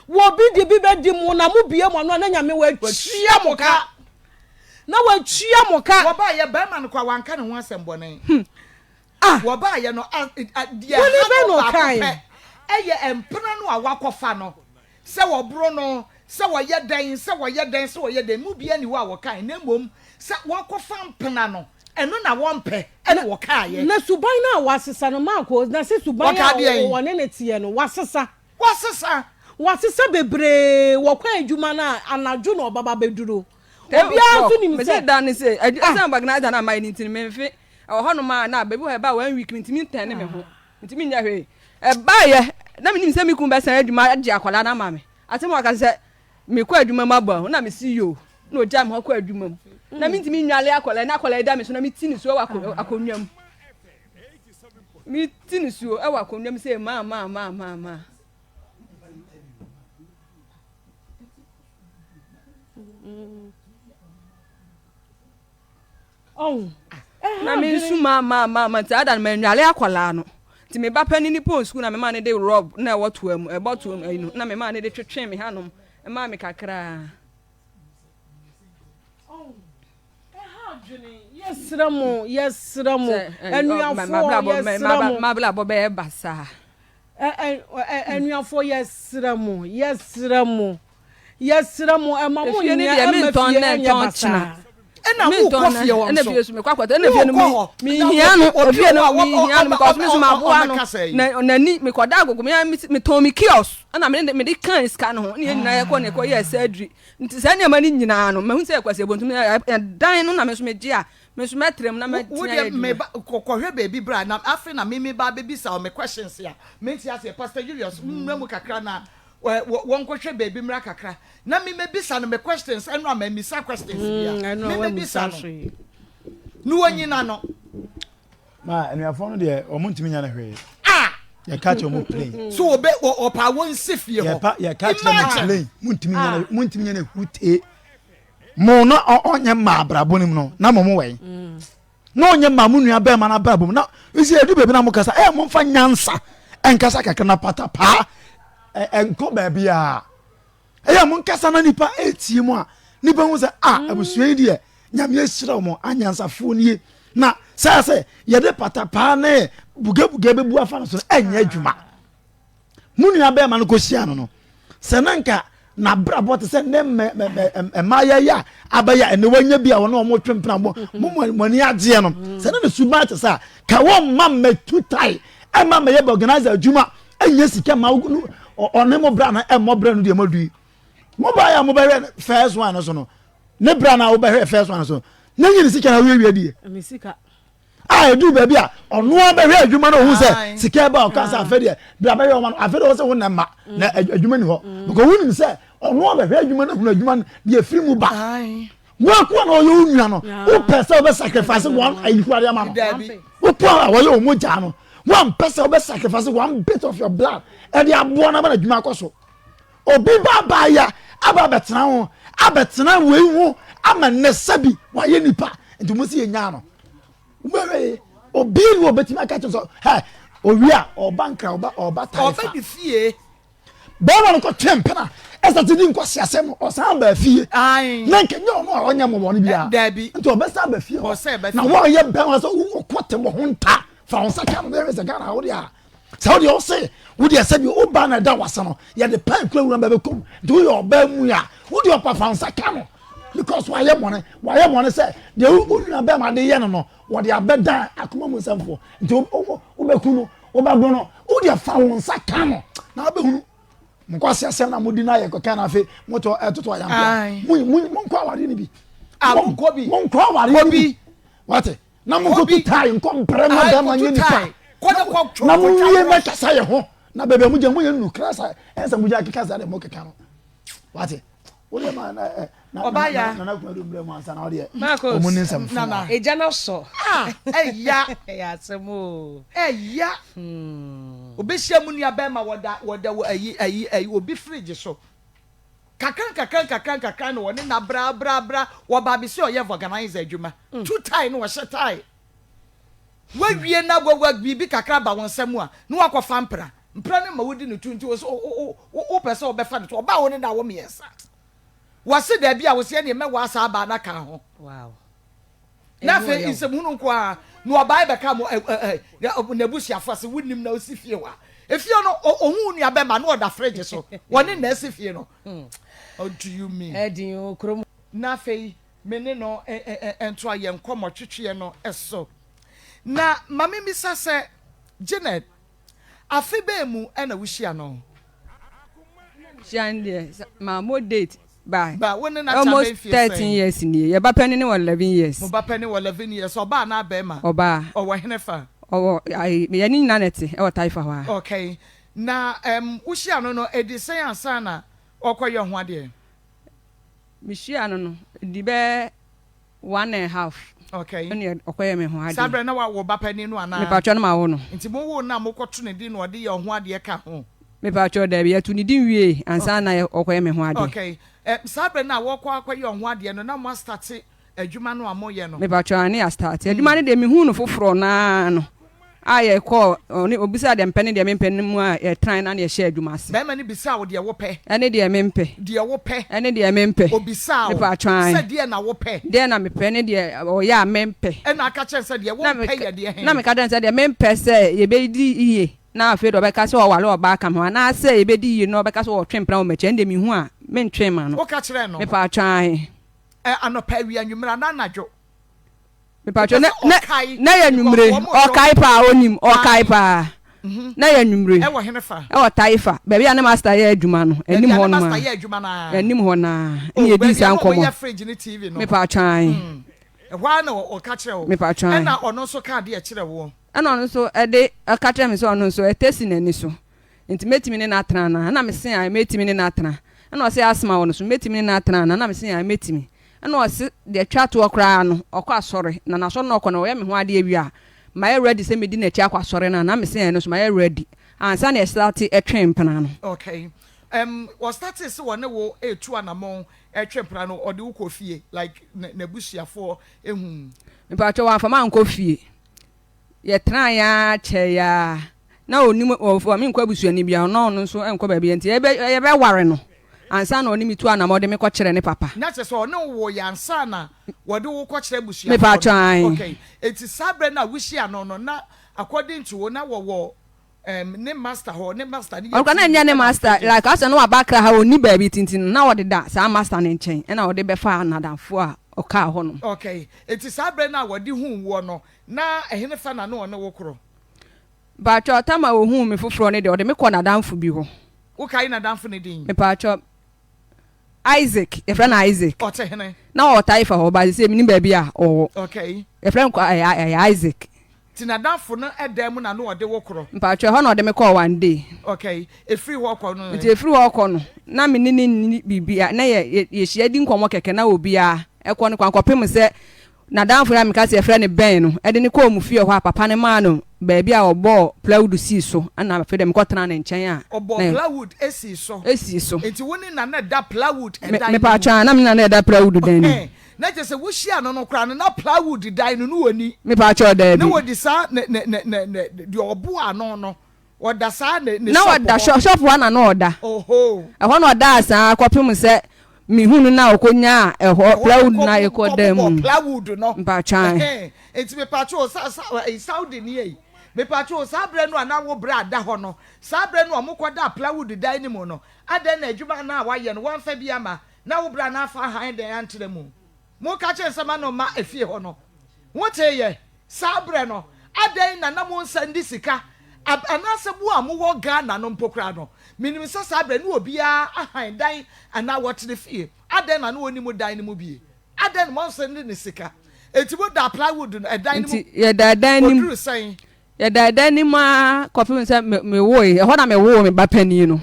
Obi de bi bɛdi mo na mo bie mo ano a na nyame watua mo ka. Na watua mo ka. Wɔbaayɛ bɛrima no kɔ a wanka ne ho asɛm bɔne. Hmm. Ah. Wɔbaayɛ no deɛ ha no baako pɛ ɛyɛ mpena no a wakɔfa no. Sɛ wɔboro no, sɛ wɔyɛ dɛn, sɛ wɔyɛ dɛn, sɛ wɔyɛ dɛn, mu biara nni hɔ a wɔkae, na mmom sɛ wɔakɔfa mpena no, ɛno na wɔmpɛ, ɛna wɔkaeɛ. Na suban no a wasesa no, Marko, na sɛ suban Wɔkaa a deɛn? wɔne no teɛ no, wasesa. Wasesa. Wasesa bebree, wɔkɔ adwuma no a, anadwo na ɔbɛba abɛduru. Obiara nso nim sɛ. Mese da no sɛ, ɛsiane organizer no a mayɛ no nti no, memfe. Ɛwɔ hɔnom a, na baabi wɔ hɔ a ɛba one week, mentumi ntɛne me ho. Mentumi nyɛ hwee. Ɛbaeɛ, na menim sɛ me kunu bɛsan adwuma agye akwadaa no ama me. Asɛm a ɔka sɛ, mekɔ adwuma mu aba o, na mese yoo, na ɔgyaa me hɔ kɔ adwuma mu. Na mentumi nnwale akwadaa yi, na akwadaa yi da me so na meti ne suo wɔ akonnwa mu. Meti ne suo wɔ akonnwa mu sɛ maa maa maa maa maa. Na me nsu maa maa maa maa nti ada no mannwale akwadaa no nti me ba panin no pɔn sukuu na me maa no de rɔb na ɛwɔ toa mu ɛbɔ toa mu ayi no na me maa no de twetwe me hanom ɛmaa me kakraa. Yɛsrɛ mo yɛsrɛ mo anuafoɔ yɛsrɛ mo. M'abrabɔ bɛyɛ basaa. Anuafoɔ yɛsrɛ mo yɛsrɛ mo Yɛsrɛ mo ɛma mo Efie no nyɛ deɛ ɛma mentɔn fie nnɛ ɛnyɛ ntɔn basaa. kyena. Ɛna Mentɔn wokɔ nnɛ fie hɔ ɛna nso fie so mekɔ akɔtɔ ɛna fie no wokɔ hɔ me na mehia no obi efie wɔ no hɔ a wɔ mehia no ɔbɛ because me nso ɔbɛ maboa no ɔbɛka sɛ na n'ani mekɔda agogo me metɔn me kiosk ɛna mede mede kan sika no ho ne yɛn nyinaa yɛkɔ ne yɛkɔ yɛɛ surgery nti saa nneɛma no nyinaa no mahu sɛ ɛkwasi abontum ɛdan no na me nso megye a me nso mɛtrɛ mu na wo mɛtumi ayɛ deɛ adwuma. meba kɔhwɛ baabi bra na afei na me meba abɛbisa wo me questions a mente aseɛ Pastor Julius mmra mu kakra na wɔnkɔhwɛ baabi mmra kakra na me mɛbisa no me questions ɛno a mamisa questions bia Mm, me mɛbisa no na wɔnyina no. Ma anuafoɔ no deɛ wɔn ntumi nya no hwee. Ah! Yɛka kyerɛ wɔn plain. So wɔbɛ ɔpa wɔn nsi fie hɔ. Yɛpa yɛka kyerɛ wɔn plain. Mo ntumi nya no mo ntumi nya no hutee. Mo na ɔnyɛ mmaa abrabɔ no mu no na mo mo wɛn. Mm. Na ɔnyɛ mmaa mo nua bɛrima no abrabɔ mu na nsi edu baabi na mo kasa ɛyɛ mo nfa nyansa ɛnkasa kakra na pata paa ɛnkɔ baabi a ɛyɛ mo nkasa na nipa ɛretie mu a nipa hu sɛ a mm. abusua yi deɛ nyame ahyira wɔn anyansafoɔ nie na sɛ sɛ yɛde pata paa ne bugabuga bɛbu afa no so no ɛnyɛ adwuma. Mo nua bɛrima no kɔhyia no no, sɛ na nka n'abrabɔ te sɛ ne mmaayɛ yi a abɛyɛ a ɛnɛ wanya bi a wɔne wɔn twe mpena mo mo mo ani agyeɛ no sɛ ne ne suban te sɛ a ka wɔn mma mmɛtu tae ɛma mmɛyɛ organizer adwuma ɛnyɛ sika ma ɔne mo bra no ɛmmɔ bra no deɛ mo adu yi mo ba yɛ a mobɛhwɛ first one no so no ne bra no a wobɛhwɛ first one no so ne nyini sika na woyɛ wie deɛ a ɛduru baabi a ɔno ara bɛhwɛ adwuma no ɔhu sɛ sika ɛba ɔka sɛ afɛ deɛ bra bɛhwɛ ɔma no afɛ deɛ ɔsɛ wo na mma na adwuma ni hɔ mm. because wonim sɛ ɔno ara bɛhwɛ adwuma no hunu adwuma no deɛ ɛfiri mu ba woakoa na ɔyɛ wo nua no wopɛ sɛ wobɛ sacrifice one ayi kura de ama no wokoa a wɔyɛ wo mogya no woampɛ sɛ wobɛ sacrifice one bit of your blood ɛde aboa no ama no adwuma akɔ so obi ba abaaya aba abɛtena ho abɛtena wei ho ama nnɛ sɛbi wayɛ nipa nti mo si yɛ nyaa no wobɛhwɛ obi ni obetumi aka kyerɛ sɛ hɛ owi a ɔba nkra ɔba ɔba taifa ɔba ne fie bɛrima no kɔtwe mpena ɛsɛ ti di nkwasi asɛm no ɔsan ba fie na nkɛnyɛ ɔno a ɔnyɛ mɔmɔ no biara nti ɔbɛsan ba fie hɔ na wɔyɛ bɛrima sɛ ɔkɔ te mo ho nta fa wo nsa ka no bɛhwɛ sɛ Ghana wo deɛ a sɛ wodeɛ wo se wodeɛ sɛ bi wo ba na ɛda wase no yɛde pan kura wura bɛbɛ kɔm nti woyɛ ɔbaa mu a wodeɛ ɔpa fa nsa ka no because wayɛ mɔne wayɛ mɔne sɛ deɛ wo nua bɛrima de yɛ no no wɔde abɛdan akoma mu nsɛmfoɔ nti wobɛku no wobɛbo no wodeɛ fa wo nsa ka no na wobɛhunu monkɔ ase asɛm na modi no ayɛ kɔka na afei motɔ ɛtoto ayampea monkɔ awareɛ no bi monkɔ awareɛ no bi wate na monkɔtu tae nkɔ mprɛ ma bɛrima nyɛ nipa. Na mo wie mɛkasa yɛ ho na baabi a mo gyina mo yɛ nukra sa ɛnsɛ mo gya keka sa deɛ mo keka no wate wo deɛ ma na ɛ na na na na kuma do mbrɛ mu ansa na ɔdeɛ ɔmo ne nsɛm fo a. Egya na sɔ. Ah ɛya. Ɛyɛ asɛm o. Ɛya. Obehyia mu nua bɛrima wɔda wɔda wɔ ayi ayi ayi obi fridge so. Kakra nkakra nkakra nkakra na wɔne na bra bra bra wɔba abesi ɔyɛ vulcanizer adwuma. Tu tie na ɔhyɛ tie. Woawie na wa biribi kakra ba wo nsa mu a, na woakɔfa mpena. Mpena no ma wodi no tu nti wo so wopɛ sɛ wobɛfa no to. Ɔbaa wo ne no awo mmiɛnsa. Wɔse daabi a, wose ɛneɛ mɛwaa saa baa no aka ho. Na afei nsɛmhunu nko ara na ɔbaa bɛka mo n'abusuafoɔ ase wonim na osi fie hɔ a. Efie no ohun wo nua bɛma na ɔda fridge so. Wɔne na asi fie no. What do you mean? Ɛdin o kurom. Na afei me ne no ntoa yɛn nkɔmmɔtwetweɛ no so. Na ma memmisa sɛ, Janet, afe bɛn mu na wohyia no? Hyia no deɛ, mammɔ date ba Ba, wo ne no akyɛ almost abɛn mfeɛ 13 sɛn? years nie. Yɛn ba panin no wɔ 11 years. Mo ba panin wɔ 11 years. Ɔbaa anaa barima? Ɔbaa. Ɔwɔ henefa? Ɔwɔ, ayi, yɛne nyinaa na ɛte, ɛwɔ Taifa hɔ ara. Okay. Na um, wohyia no no, ɛdi sɛn ansa na ɔrekɔyɛ ho adeɛ? Mehyiaa no no, ɛdi bɛyɛ one and half Okay. ɛna ɔkɔyɛ me ho adeɛ. Saa berɛ na wawo ba panin no anaa? Mepatwɔ na mawo no. Nti mowoo no a mokɔto ne din na ɔde yɛ ɔho adeɛ ka ho? Mepatwɔ daabi, yɛto ne din wiee ansa na ɔkɔyɛ me ho adeɛ. Okay. Eh, saa berɛ no a wɔkɔ akɔyɛ ɔho adeɛ no na moastate adwuma no a moyɛ no? Mepatwɔ aane yɛastarte. Adwuma no deɛ mehuu no foforɔ no ara no a yɛkɔɔ, ɔne, ɔbisaa deɛ mepɛ ne deɛ mempɛ no mu a yɛtenae na na yɛhyɛɛ adwuma ase. Barima no bisaa wo deɛ wopɛ. Ɛne deɛ mempɛ. Deɛ wopɛ. Ɛne deɛ mempɛ. Ɔbisaa wo Mepatwɔ aane. sɛ deɛ na wopɛ. Deɛ na mepɛ ne deɛ ɔyɛ a mempɛ. Ɛna aka kyerɛ no sɛ deɛ Na wompɛ meka, yɛ deɛ he? na meka kyerɛ no sɛ deɛ mempɛ sɛ yɛbɛdi yie na afei deɛ ɔbɛka sɛ ɔware ɔbaa ka me ho anaasɛ yɛbɛdi yie na ɔbɛka sɛ ɔretwe mpena wɔ m'akyi ɛno deɛ mehu a mentwe mma no. Woka kyerɛɛ no? Mepatwɔ aane. Ɛ, anɔpa, awia, anwummerɛ anaa anadwo? Mepatwɔ na na na yɛ nwumire ɔkae paa onim ɔkae paa mhm. na yɛ nwumire ɛwɔ hene fa ɛwɔ taifa baabi a ne master yɛ adwuma no anim hɔ nom a anim hɔ naa oh, ɛna yɛdi saa nkɔmɔ mepatwɔ an hmm. ɛhɔ ara na ɔka kyerɛ wo mepatwɔ an ɛna ɔno nso ka adeɛ kyerɛ woɔ ɛna ɔno nso ɛde ɛka kyerɛ me sɛ ɔno nso ɛtɛ si n'ani so nti mɛtumi ne no atena anaa ɛna mese a mɛtumi ne no atena ɛna ɔse asoma wɔ no so mɛtumi ne no atena anaa ɛna mese a mɛtumi Ɛna ɔse deɛ ɛtwa toɔ koraa no ɔkɔ asɔre na n'asɔre no ɔkɔ no ɔyɛ me ho adeɛ wie a mayɛ ready sɛ mɛdi n'akyi akɔ asɔre no a na mese ɛno nso mayɛ ready ansa na yɛstarte twe mpena no. Okay um wɔstartee sɛ wɔne wo retu anamɔn retwe mpena no ɔde wo kɔɔ fie like n'abusuafoɔ huu? Mepakyɛw wamfa me ankɔ fie. Yɛtenaeɛ ara kyɛeɛ ara, na ɔnnim, ɔmfa me nkɔ abusuani biara hɔ, na ɔno nso nkɔ baabiara, nti yɛbɛ, yɛbɛware no ansa na ɔne me tu anamɔ de me kɔkyerɛ ne papa. Na kyerɛ sɛ ɔne wo woeɛ ansa na wɔde wo kɔkyerɛ abusuafoɔ no? Mepaatwɔ, ae. Okay, nti saa berɛ no a wohyia no no, na according to wo, na wɔwɔ um, ne master hɔ, ne master no yɛ Ɔno koraa na TV ɛnyɛ ne ɛna master, fridge. like asɛ na waba Accra ha, ɔnni baabi nti no, na ɔdeda saa master no nkyɛn, ɛna ɔde bɛfaa n'adamfoɔ a ɔkaa hɔ nom. Okay, nti saa berɛ no a wɔde huu woɔ no, Na ɛhenefa na na ɔne wo korɔ? Mpakyɛw, tam a ohuu me foforɔ no deɛ, ɔde me kɔɔ n'adamfo bi hɔ. Wokae n'adamfo no din? Mepakyɛw, Isaac, yɛfrɛ no Isaac. Ɔte hene? Na ɔwɔ Taifa hɔ, but seesei mennim baabi a ɔwɔ. Okay. Yɛfrɛ no ɛyɛ ɛyɛ Isaac. Nti n'adamfo no dan mu na na ɔde wo korɔ? Mpakyɛw, ɛhɔ na ɔde me kɔɔ one day. Okay, ɛfiri hɔ kɔ no ɛ? Nti ɛfiri hɔ kɔ no, na me ne no nni biribiara, na yɛ yɛhyia di nkɔmmɔ kɛkɛ na obiara kɔ ne kwan kɔpem sɛ N'adamfo yi a meka sɛ yɛfrɛ no Ben no de no kɔɔ wɔn fie hɔ a papa no maa no baabi a ɔbɔɔ plywood sii so ɛna afei deɛ mekɔtenaa ne nkyɛn a Ɔbɔɔ na plywood sii so. Sii so. Nti wo ne na na ɛda plywood Me, dan no mu? mepaatwɔ a, na me ne na na ɛda plywood dan no mu. Ɛhɛn, na kyerɛ sɛ wohyiaa no no koraa no na plywood dan no na ɔnni. Mepaatwɔ, daabi. Na wɔdi saa ne, ne, ne, ne, ne, deɛ ɔboa ano no Ɔda saa ne ne Na shop ɔda hɔ. shop shop hɔ na na ɔda. Ohoo. Ɛhɔ na ɔdaa saa kɔpem sɛ mehuu no na ɔkɔnyaa ɛhɔ Ɛhɔ na plywood no a kɔbu yɛkɔ dan mu kɔbobɔ no. plywood no. Mpakyɛ ae. Ɛhɛn. Nti mepakyɛ o sa sa ɛyi Saudi ni ei. Mepakyɛ o saa berɛ no a na wo bra da hɔ no, saa berɛ no a wɔkɔdaa plywood dan no mu no, adɛn na adwuma no a wayɛ no wamfa bi amma na wo bra no amfa hann dan antra mu? Moka kyerɛ no sɛ ma no mma efie hɔ no, wotee yɛ? Saa berɛ no, adɛn na na monsa nni sika? Ab anaasɛ mo a mowɔ Ghana no mpo koraa no, menim sɛ saa berɛ no obiara ahan dan anaa wɔtene fie. Adɛn na na ɔnni mo dan no mu bie? Adɛn na moansa nni ne sika? Enti modaa plywood no ɛdan no mu Nti yɛdaa dan no mu. kɔduruu sɛn? Yɛdaa dan no mu ara kɔpem sɛ mewoe. Ɛhɔ na mewoo me ba panin no.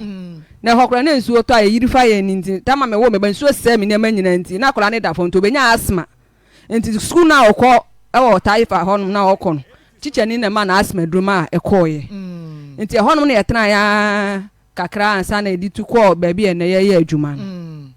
Na ɛhɔ koraa na nsuo tɔ a ɛyiri fa yɛn nti, tam a mewoo me ba nsuo sɛe me nneɛma nyinaa nti, na akwadaa no da fam nti ɔbɛnya asthma. Nti sukuu no a ɔkɔ wɔ Taifa hɔnom na ɔkɔ no, tikyani na ɛma no asthma aduro ma ɛkɔeɛ. Nti ɛhɔnom na yɛtenaeɛ ara kakra ansa na yɛde tu kɔɔ baabi a ɛnnɛ yɛyɛ adwuma no.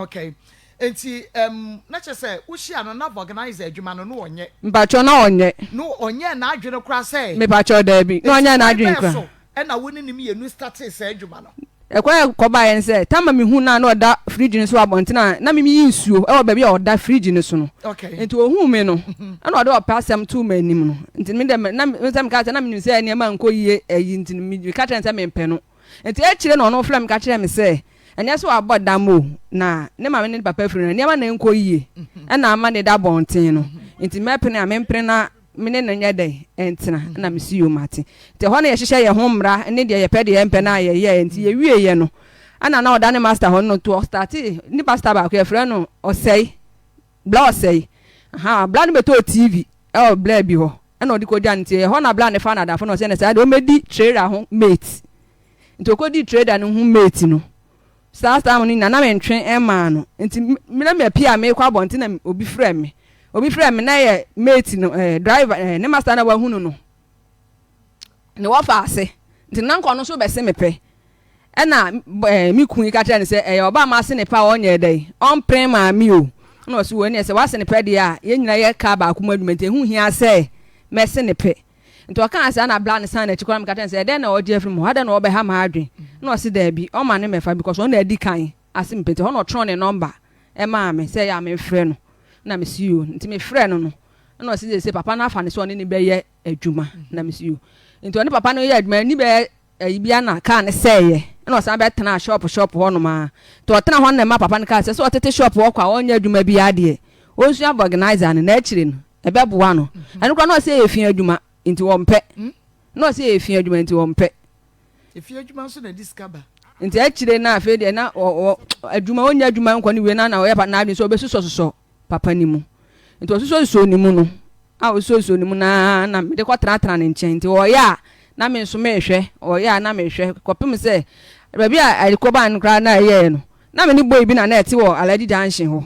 Okay. Nti um, na kyerɛ sɛ wohyia no na vulcanizer adwuma no na ɔnyɛ. Mpakyɛw na ɔnyɛ. No ɔnyɛɛ n'adwene koraa sɛ. Mepakyɛw daabi, na ɔnyɛɛ n'adwene koraa. Nti kwan bɛn so ɛna wo ne ne mmienu startee saa adwuma no? Ɛkwan a ɛkɔbaeɛ ne sɛ, time a mehuu no a na ɔda fridge no so wɔ abɔnten a na meyi nsuo wɔ baabi a ɔda fridge no so no. Okay. Nti ɔhuu me no, ɛna ɔde ɔpɛ asɛm too m'anim no. Nti me deɛ na sɛ meka sɛ na menim sɛ nneɛma nkɔ yie ayi nti meka kyerɛɛ no sɛ mempɛ no. Nti akyire na ɔno frɛɛ me ka kyerɛɛ me sɛ, ɛnyɛ sɛ wabɔ dam o, na ne maame ne ne papa afiri no, nneɛma na ɛnkɔ yie ɛna ama no da abɔnten no, nti mɛpene a mempene na me ne no nyɛ dɛn ntena, ɛna mese yoo mate. Nti ɛhɔ na yɛhyehyɛ yɛn ho mmara ne deɛ yɛpɛ deɛ yɛmpɛ no a yɛyɛɛ, nti yɛwieɛ no ɛna na ɔda ne master hɔ no, nti ɔstartee ne pastor baako yɛfrɛ no Ɔsɛe, Bla Ɔsɛe, ahaa, Bla no bɛtɔɔ TV ɛwɔ Bla bi hɔ, Ɛna ɔde kɔgya no nti ɛhɔ na bla ne fa no adamfo na ɔsɛ no saa deɛ ɔmmɛdi trader ho mate nti ɔkɔdii trader no ho mate no saa time no nyina na mentwe mmaa no nti me na mapie a merekɔ abɔnten na obi frɛ me obi frɛ me na ɛyɛ mate no eh, driver eh, ne master na wahunu no ne wɔfa ase nti na nka ɔno nso bɛse me pɛ Ɛna ɛɛ me kun yi ka kyerɛɛ no sɛ ɛyɛ ɔbaa ma ase ne pɛ a ɔnyɛɛ dɛn ɔmpene maa me o. Ɛna ɔse wɔ ɛneɛ sɛ wase ne pɛ deɛ a yɛn nyinaa yɛ kaa baako mu adwuma nti ɛho hia sɛ mɛse ne pɛ. Nti ɔkaa saa na bla no san n'akyi koraa meka kyerɛɛ no sɛ ɛdɛn na ɔgye afiri me hɔ adɛn na ɔbɛha m'adwen. Ɛna ɔse daabi ɔmma no mmɛfa because ɔno na adi kan ase me pɛ nti ɛhɔ na ɔtwerɛ ne number ɛmaa me sɛ ɛyɛ a memfrɛ no. Ɛna mese yoo nti mefrɛɛ no no ɛna ɔse seesei papa no afa no sɛ ɔne no bɛyɛ adwuma. Ɛna mese yoo nti ɔne papa no yɛ adwuma ani bɛyɛ Ayi bi a na kaa no sɛeɛ ɛna ɔsan bɛtenaa shop shop hɔ nom ara nti ɔtena hɔ no na ɛma papa no kaa sɛ sɛ ɔtete shop hɔ kɔ a ɔnyɛ adwuma biara deɛ ɔnsua vulcanizer no na akyire no ɛbɛboa no ɛno koraa na ɔsɛ ɛyɛ fie adwuma nti ɔmpɛ na ɔsɛ ɛyɛ fie adwuma nti ɔmpɛ. Efie adwuma nso na ɛde sika ba. Nti akyire no afei deɛ na ɔ adwuma ɔnyɛ adwuma nkɔ no wie na na ɔyɛ n'adwene sɛ ɔbɛsosɔsosɔ papa no mu. Nti ɔsusuosuo ne mu no, a ɔsusuosuo ne mu no ara na mede kɔtenatena ne nkyɛn. Nti ɔyɛ a na me nso mehwɛ, ɔyɛ a na mehwɛ kɔpem sɛ baabi a ɛkɔbaa no koraa na ɛyɛɛ no, na me ne boy bi na na ɛte wɔ Alhaji Junction hɔ.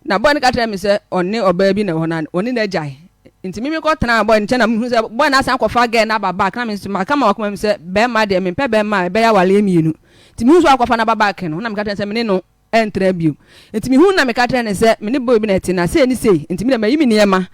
Na boy no ka kyerɛɛ me sɛ ɔne ɔbaa bi na ɛwɔ hɔ na ɔne no agyae. Nti me mekɔtenaa boy no nkyɛn na mehu sɛ boy no asan akɔfa girl no aba back na me nso maka ma wakoma mu sɛ bɛrima deɛ mempɛ bɛrima a ɛbɛyɛ awareɛ mmienu. Nti mehu sɛ wakɔfa no aba back no na meka kyerɛ no sɛ me ne no ɛntra bio. Enti mihuu no na meka kyerɛɛ no sɛ, Me ne boy bi na ɛte, na sei ne sei, enti me deɛ mayi me nneɛma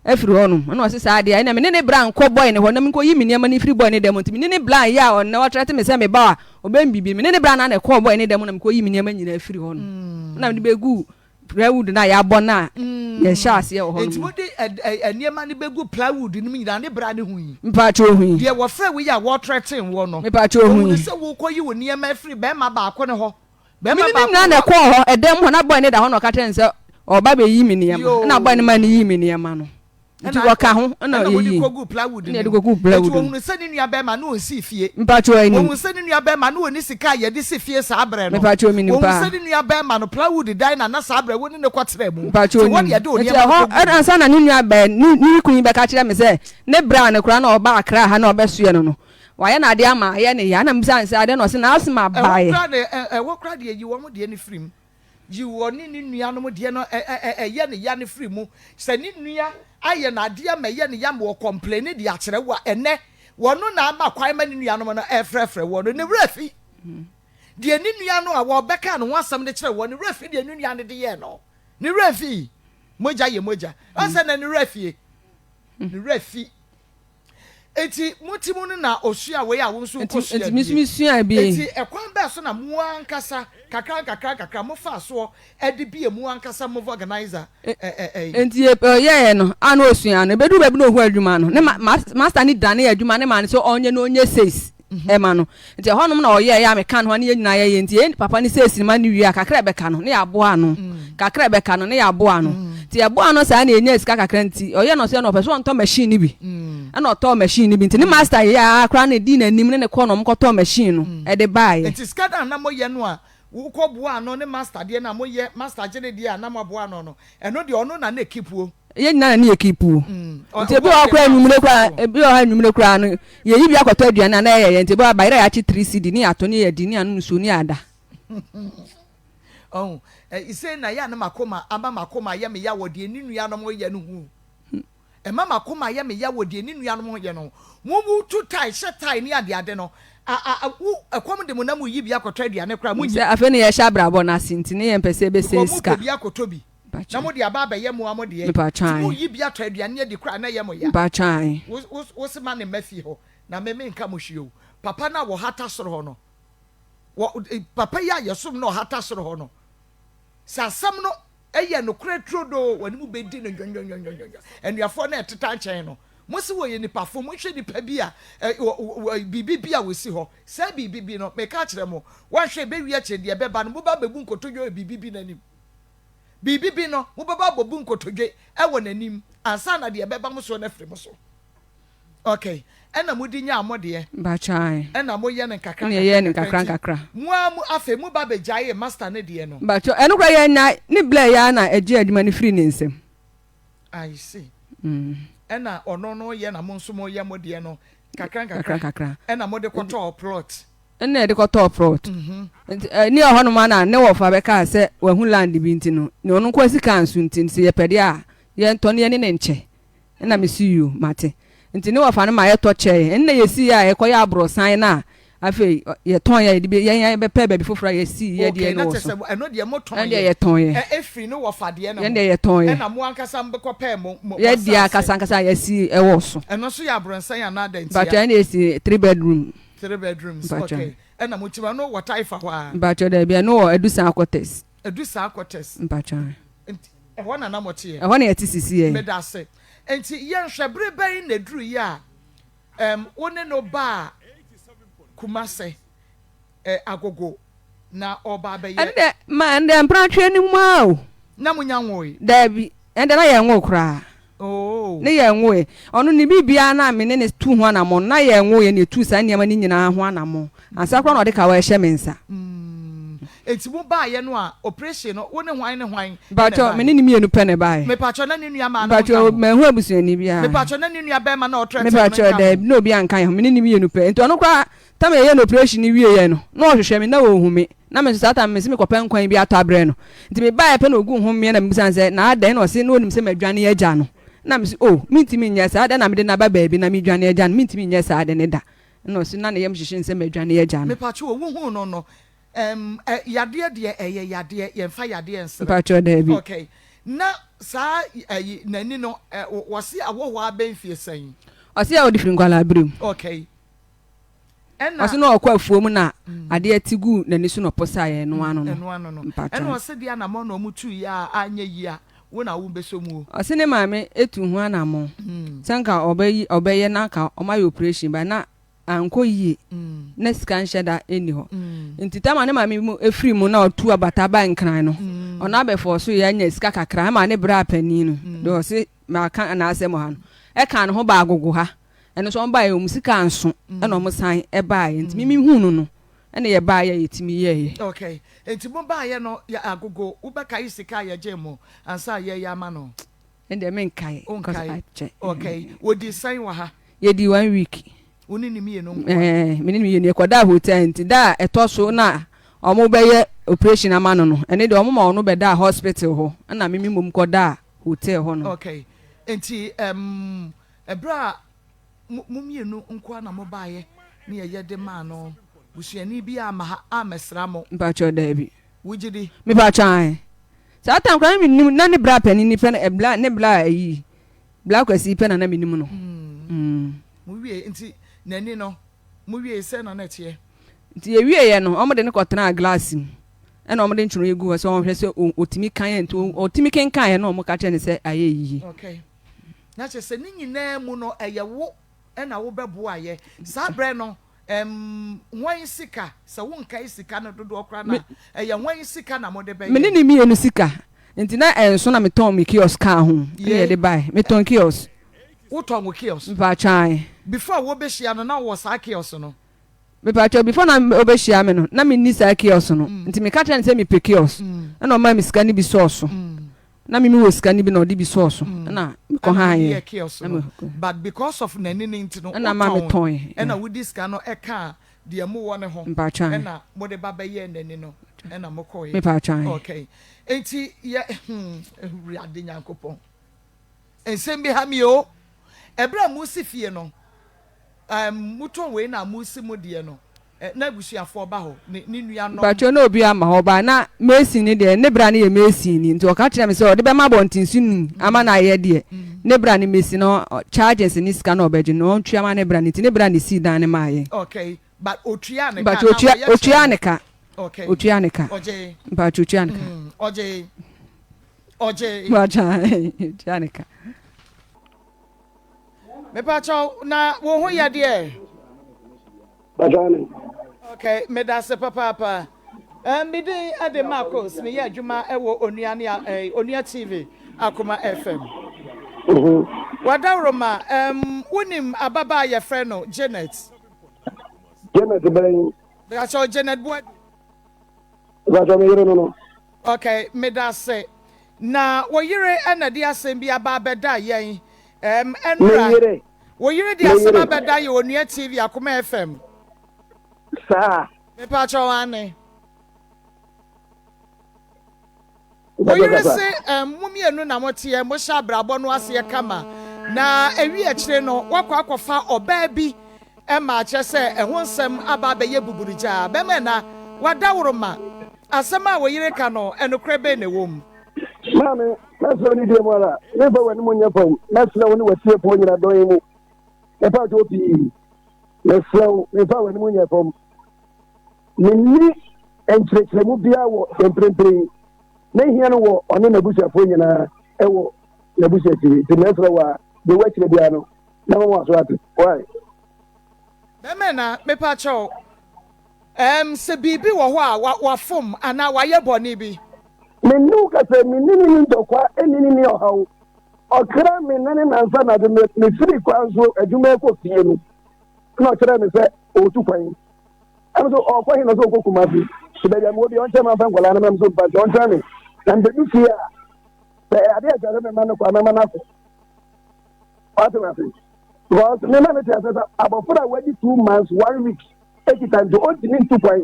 afiri hɔnom. Ɛnna ɔse, Saa deɛ a, ɛnneɛ me ne ne bra nkɔ boy no hɔ na menkɔyi me nneɛma no mfiri boy no dan mu. Enti me ne ne bra yɛ a ɔnnɛ ɔtrɛte me sɛ meba a ɔbɛmbibi. Me ne ne bra no ara na ɛkɔɔ boy no dan mu na mekɔyii me nneɛma nyinaa firii hɔnom. Ɛnna mede bɛguu plywood no a yɛabɔ no a yɛhyɛɛ aseɛ wɔ hɔ no Enti mu. mode nneɛma no bɛgu plywood no mu nyinaa, ne bra no hui? Mepaakyɛw ohui. Deɛ wɔfrɛ wo yi a wɔtrɛten woɔ no, Mepaakyɛw ohui. ɔhunu sɛ worekɔyi wo nneɛma afiri barima baako no hɔ Me ne no nyinaa na ɛkɔɔ hɔ, ɛdan mu hɔ, na boy no da hɔ na ɔka kyerɛɛ no sɛ ɔreba abɛyi me nneɛma, ɛna boy no maa no yii me nneɛma no. Nti wɔka ho ɛna Ɛna wɔde yɛyii. kɔguu plywood Ɛna no yɛde mu. kɔguu plywood Enti no mu. wɔhunuu sɛ ne nua bɛrima no ɔnsii fie. Mpakyɛw anim. Wɔhunuu sɛ ne nua bɛrima no ɔnni sika a yɛde si fie saa berɛ no. Mepakyɛw menim Wɔhunuu paa. sɛ ne nua bɛrima no plywood dan na na saa berɛ wo ne no kɔtraa mu. Mpakyɛw Nti hɔ onim. na yɛde wo Nti nneɛma no ɛhɔ kɔguu ɛna mu. ansa na ne nua bɛɛ ne ne kunu yi bɛka kyerɛ me sɛ ne bra no koraa na ɔba Accra ha na ɔbɛsoɛ no no, wayɛ no adeɛ ama ayɛ no ya. Ɛna mebisaa no sɛ adɛn na ɔse n'asthma Ɛhɔ baeɛ. koraa na ɛ ɛhɔ koraa deɛ yi wɔn deɛ no firi mu. Yi ɔne ne nuanom deɛ no ɛ ɛ ɛ ɛyɛ no ya no firi mu. Sɛ ne nua ayɛ no adeɛ ama ɛyɛ no ya ma ɔkɔmpleni de akyerɛ wo a, ɛnnɛ wɔno na ama kwan ma ne nuanom no ɛrefrɛfrɛ woɔ no, ne werɛ afi deɛ ne nua no a wɔbɛkaa ne ho asɛm no kyerɛ woɔ, ne werɛ afi deɛ ne nua no de yɛɛ no. Ne werɛ afi. Mogya yɛ mogya. Ɔsɛ na ne werɛ afie. Ne werɛ afi. Enti mo ti mu no na osua wei a wo nso Enti, wokɔsua enti me nso bie. mesuaa bi. Enti ɛkwan bɛn so na mo ankasa kakra nkakra nkakra mofaa soɔ de bie mo ankasa mo vulcanizer ɛ ɛ ɛ yi? Enti yɛ ɔyɛɛ no a na osua no, ebeduru baabi na ohu adwuma no, ne ma ma master no danee adwuma no maa no sɛ ɔnyɛ na ɔnyɛ sales ma no. Nti ɛhɔnom na ɔyɛeɛ a meka ne ho a ne yɛn nyinaa yɛyɛ. Nti yɛn papa no sales no ma no wie a, kakra a ɛbɛka no, na yɛaboa ano. Kakra a ɛbɛka no, na yɛaboa ano. Nti yɛboa ano saa na yɛnyaa sika kakra nti, ɔyɛɛ no ɔsɛ na ɔpɛ sɛ ɔntɔ machine no bi. Ɛna ɔtɔɔ machine no bi. Nti ne master yɛɛ ara koraa na ɛdii n'anim ne no kɔɔ na wɔkɔtɔɔ machine no de baeɛ. Nti sika no a na moyɛ no a. Wokɔ boa ano ne master deɛ no a moyɛ master gye ne deɛ a na moaboa ano no, ɛno deɛ ɔno na na ɛkeep o. Yɛn nyinaa na ne yɛ keep o. Nti ebi wɔ hɔ koraa anwummere koraa, ebi wɔ hɔ anwummere koraa no, yɛyi bi akɔtɔ aduane a na ɛyɛ yɛn nti ebi wɔ hɔ a bayerɛ a yɛakye 3 cedi ne yɛatɔ ne yɛadi ne yɛanom nsuo ne yɛada. Ɔho, sei na ɛyɛ a na m'akoma ama m'akoma ayɛ me ya wɔ deɛ ne nuanom reyɛ no ho o. Ɛma m'akoma yɛ me ya wɔ deɛ ne nuanom reyɛ no ho. Mo mo tu tae, hyɛ tae ne adeade no, a, a, a, wo, ɛkɔm de mo na moyi bi akɔtɔ aduane koraa, monyi. Sɛ afei na yɛrehyɛ abrabɔ no ase nti ne yɛmpɛ sɛ yɛbɛsɛe Because sika. mopɛ bi akɔtɔ bi, na mode aba abɛyɛ mo ara mo deɛ, Mepakyɛ nti ae. moyi bi atɔ aduane adi koraa na ɛyɛ mo ya. Mepakyɛ ae. Wo, wo, wo se ma ne mma fie hɔ, na me menka mo hwee o. Papa no a wɔhata soro hɔ no, wɔ, papa yi a yɛsom no a ɔhata soro hɔ no, sɛ asɛm no yɛ nokorɛ turodoo, wɔne mo bɛdi no ndwondwondwondwondwo. Anuafoɔ no a ɛteta nkyɛn no, mo se wɔyɛ nipafo, monhwɛ nipa bi a, ɛ, wɔ, wɔ, biribi bi a wɔsi hɔ. Saa biribi bi no, meka akyerɛ mo, wɔanhwɛ ɛbɛwie akyire deɛ ɛbɛba no, mobɛba abɛbu nkotodwe wɔ biribi bi no anim. Biribi bi no, mobɛba abɔbu nkotodwe wɔ n'anim ansa na deɛ ɛbɛba mo soɔ no afiri mo so. Ok, ɛna mo di nyaa mo deɛ. Mpakyɛ ae. Ɛna mo yɛ no nkakra Ɛna yɛyɛɛ no nkakra nkakra. Mo ara mo afei mo ba bɛ gyaee master no deɛ no. Mpakyɛ ɛno koraa yɛn nyae, ne blɛ yi ara na ɛgyee adwuma no firii ne nsam. I see. Ɛna ɔno no yɛ na mo nso mo yɛ mo deɛ no kakra nkakra. Kakra nkakra. Ɛna mo de kɔtɔɔ plot. Ɛna yɛde kɔtɔɔ plot. Nti ɛ ne ɛhɔ nom ara na ne wɔfa bɛkaa sɛ wahu land bi nti no, nea ɔno nkoa sika nso nti no sɛ yɛpɛ deɛ a yɛntɔ na yɛne no nkyɛ. Nna mese yoo, mate. Ntsi ne wɔfa no ma yɛtɔ kyɛe. Nna yesii a yɛkɔyɛɛ aborɔsan no a, afei yɛtɔnee a yɛde bi yɛn yɛbɛpɛɛ baabi fofor a yesii yɛ Okay, deɛ na no wɔ kyerɛ so. sɛ ɛno deɛ motɔn Ɛno deɛ yɛ yɛtɔn yɛ. ɛ efiri ne wɔfa deɛ no Yɛn ho deɛ yɛtɔn yɛ. ɛna mo ankasa mobɛkɔpɛɛ mo mo Yɛ deɛ asaase. ankasa ankasa a yɛasi wɔ so. Ɛno nso yɛ aborɔnsan anaa dantia? Mpakyɛw ɛno deɛ yɛsi 3 bedroom. 3 bedrooms, Mpakyɛw. okay. Ɛna motim ɛno wɔ Taifa hɔ ara? Mpakyɛw daabi, ɛno wɔ Adusan Quarters. Adusan Quarters. Mpakyɛw. Nti ɛhɔ na na moteɛ? Ɛhɔ na yɛte sisi yɛ. Medase. Nti yɛnhwɛ, bere bɛn na ɛduruiɛ a ɛm wo ne no baa Kumase, ɛ Agogo na ɔreba abɛyɛ. Ɛno deɛ ma ɛno deɛ mpratweɛ no mu ara o. Na monya nwoe? Daabi, ɛno deɛ na yɛnwoo koraa. Oh. Ne yɛnwoe. Ɔno ne biribiara na me ne no tu ho anammɔn no, na yɛnwoeɛ na yɛtuu saa nneɛma no nyinaa ho anammɔn. Ansa koraa na ɔde kawa rehyɛ me nsa. Mm. Enti mo baeɛ no a, operation no, wo ne hwan ne hwan na Mpakyɛw, ɛbaeɛ? me ne ne mmienu pɛ na ɛbaeɛ. Mepakyɛw, na ne nua maa no nka Mpakyɛw, ho? manhu abusuani biara. Mepakyɛw, na ne nua bɛrima no a ɔtrɛtrɛ no Mepakyɛw, nka ho? daabi, na obiara nka yɛn ho. Me ne ne mmienu pɛ. Enti ɔno koraa, tam a yɛyɛɛ no operation no wieeɛ no, na ɔhwehwɛ me, na ɔnhu me. Na me nso saa tam no, mese mekɔpɛ nkwan bi atɔ abrɛ no. Nti mebaeɛ pɛ na ɔguu ho meɛ na mebisa no sɛ, na adɛn? Na ɔse na ɔnim sɛ madwane agya no. Na mese, oh, mentumi nyɛ saa, adɛn na mede no aba baabi na medwane agya no? Mentumi nyɛ saa ade no da. Ɛna ɔse na ne yam hyehye no sɛ madwane agya no. Mepakyɛw o, wohuu no no, ɛm, ɛ, yadeɛ deɛ ɛyɛ yadeɛ, yɛnfa yadeɛ nsere. Mpakyɛw, daabi. Okay. Na saa ɛyi, n'ani no, ɛ, wɔse awɔ hɔ ara bɛn mfie sɛn? Ɔse a ɔde firi nkwadaa berɛ mu. Okay. Ɛna. Ɔse na ɔkɔ afuo mu na adeɛ te guu n'ani so na ɔposaeɛ, ɛno ano no. Ɛno ano no. Mpakyɛw. Ɛna ɔse deɛ anamɔn na wɔn tuiɛ a anyɛ yie a, wo na wo bɛsɔ mu o. Ɔse ne maame tu ho anamɔn sɛ nka ɔbɛyi ɔbɛyɛ na nka wɔayɛ operation but na ankɔ yie na sika nhyɛ da nni hɔ nti tam a ne maame mu firi mu na ɔtu abata ba Nkran no ɔno abɛfɔɔso yɛ anya sika kakra ɛma ne bra panin no deɛ ɔse maka n'asɛm wɔ ha no ɛka ne ho baa Agogo ha ɛno nso wɔn baeɛ wɔn sika anso ɛna wɔn san baeɛ nti mimi hu no no ɛna yɛbaeɛ a yɛtumi yɛeɛ. Okay, nti mo baeɛ no yɛ agogo wobɛkae sika a yɛgyee mo ansa a yɛyɛ ama no? Ɛndeɛ menkae cause Wonkae? akyɛ. Okay, wɔdii sɛn wɔ ha? Yɛdii one week. Wo ne ne mmienu nkoa? Ɛɛ, me ne ne mmienu yɛkɔdaa hotel nti da a ɛtɔ so na wɔbɛyɛ operation ama no no ɛno deɛ wɔma ɔno bɛdaa hospital hɔ ɛna me me mmom kɔdaa hotel hɔ nom. Okay, nti ɛmm ɛberɛ a Mo mo mmienu nkoa na mobaeɛ ne yɛyɛ de maa no? Busuani biara amma ha ammɛsra mo? Mpakyɛw, daabi. Wogye di? Mepakyɛw, ae. Saa time koraa na mennim, na ne bra panin pɛ na, bla, ne bla ayi, bla Kwasi pɛ na na menim no. Mm. Mo wiee, nti n'ani no, mo wiee sɛn na na ɛteɛ? Nti yɛwieeɛ no, wɔde no kɔtenaa glass mu, ɛna wɔde ntwerɛeɛ guu hɔ sɛ wɔnhwɛ sɛ ɔtumi kan a, nti ɔtumi kenkaeɛ na wɔka kyerɛɛ no sɛ ayɛ yie. Okay. Na kyerɛ sɛ ne nyinaa mu no, ɛyɛ wo na wobɛboaeɛ. Saa berɛ no, ɛm, hwan sika, sɛ wonkae sika no dodoɔ koraa no a, ɛyɛ hwan sika na mode Me ne bɛyɛe? ne mmienu sika nti na ɛnso na metɔn me kiosk kaa ho na Yei. yɛde bae. Metɔn kiosk. Wotɔn wo kiosk? Mpakyɛ ae. Before wobɛhyia no, na wowɔ saa kiosk no? Mepakyɛw, before na obehyia me no, na minni saa kiosk no. Nti meka kyerɛɛ no sɛ mepɛ kiosk. Ɛna ɔmaa me sika no bi sɔɔ so. Na me mewɔ sika no bi na ɔde bi sɔɔ so. Ɛna mekɔ Ɛna hann wode yɛ. yɛɛ kiosk Na no. me But because of n'ani no nti no, Ɛna ma wotɔn metɔn. ɛna wode sika no ɛkaa deɛ mowɔ no ho Mpakyɛw ahe. ɛna mode ba bɛyɛɛ n'ani no ɛna mokɔeɛ. Mepakyɛw ahe. Okay. Nti yɛ hmm, Awurade Nyankopɔn. Nsɛm bi ha me o. Ɛberɛ a mosi fie no, um, motɔn wei na mosi mo deɛ no, eh, na abusuafoɔ ba hɔ, ne, ne nuanom. Mpakyɛw na obi ama hɔ ba na mason no deɛ ne bra no yɛ mason ni nti ɔka kyerɛ me sɛ ɔde bɛma abɔnten so ni ama no ayɛ deɛ ne bra no mesi no charges ne sika na ɔbɛgye no ɔntua ma ne bra no nti ne bra no sii dan no maa yɛn. Okay, but otua ne ka Mpakyɛw na otua wɔyɛ otua kyerɛ ne ka no. Okay. otua ne ka Ɔgye. mpakyɛw otua ne ka. Ɔgye. Ɔgye. Mpakyɛw otua ne ka. Mepakyɛw na wo ho yɛ deɛ? Bajani. Okay, medase papaapa. Um, me din de Marcos, meyɛ adwuma wɔ Onua ne eh, Onua TV, Akoma FM. Mm -hmm. Wadaworoma, um, wonim ababaa yɛfrɛ no Janet? Janet bɛn? Mepakyɛw Janet Boadu. Mepakyɛw me yere no no. Ok, medase. Na wo yere na de asɛm bi aba abɛda yɛn ɛm ɛnora. Me yere. Wo yere de Me asɛm yere. abɛda yɛ Onua TV Akoma FM. Saa. Mepakyɛw aane. Wo Mepakyɛw yere kasa. se ɛm mo mmienu na moteɛ, mohyɛ abrabɔ no aseɛ kama, na ɛwi akyire no woakɔ akɔfa ɔbaa bi Ɛma akyerɛ sɛ ɛho nsɛm aba abɛyɛ buburigyaa. Bɛma ɛna, w'adaworoma. Asɛm a wo yere ka no, nokorɛ bɛn na ɛwɔ mu? Maame, mɛsrɛ wo nidie mu ara, memfa w'anim nyɛ fam, mɛsrɛ wo ne w'atiefoɔ nyina dɔn yi mu, mɛpa kyɛw pii, mesrɛ wo, memfa w'anim nyɛ fam. Menni nkyerɛkyerɛmu biara wɔ mprempren yi, mehia no wɔ ɔne n'abusuafoɔ nyinaa ɛwɔ n'abusuakyiri, nti mɛsrɛ wo a, deɛ woakyerɛ biara no, na mama waso ate. Why? Bɛmɛ na mepa kyɛw. Ɛɛm sɛ biribi wɔ hɔ a wa wafom anaa wayɛ bɔne bi. Me ne wo kasa yi, me ne no nni ntɔkwa, ɛnni ne nni ɔhaw. Ɔkra me nane nansa na de me mefiri kwan so adwuma rekɔ fie no, na ɔkyerɛɛ me sɛ ɔretu kwan. Ɛm so ɔrekɔ he na sɛ ɔkɔ Kumasi. So baabi a mewɔ bi ɔnkyɛn ma mfa nkwadaa no mɛm so mpa nkyɛ ɔnkyerɛ me. Na mebɛdu fie a, sɛ ɛyɛ adeɛ a ɛsɛ sɛ mema no kɔ a, mɛma no akɔ. Wate me ase? Because me ma me te ase sɛ abɔfra a wadi 2 months 1 week ekita nti ontumi ntu kwan.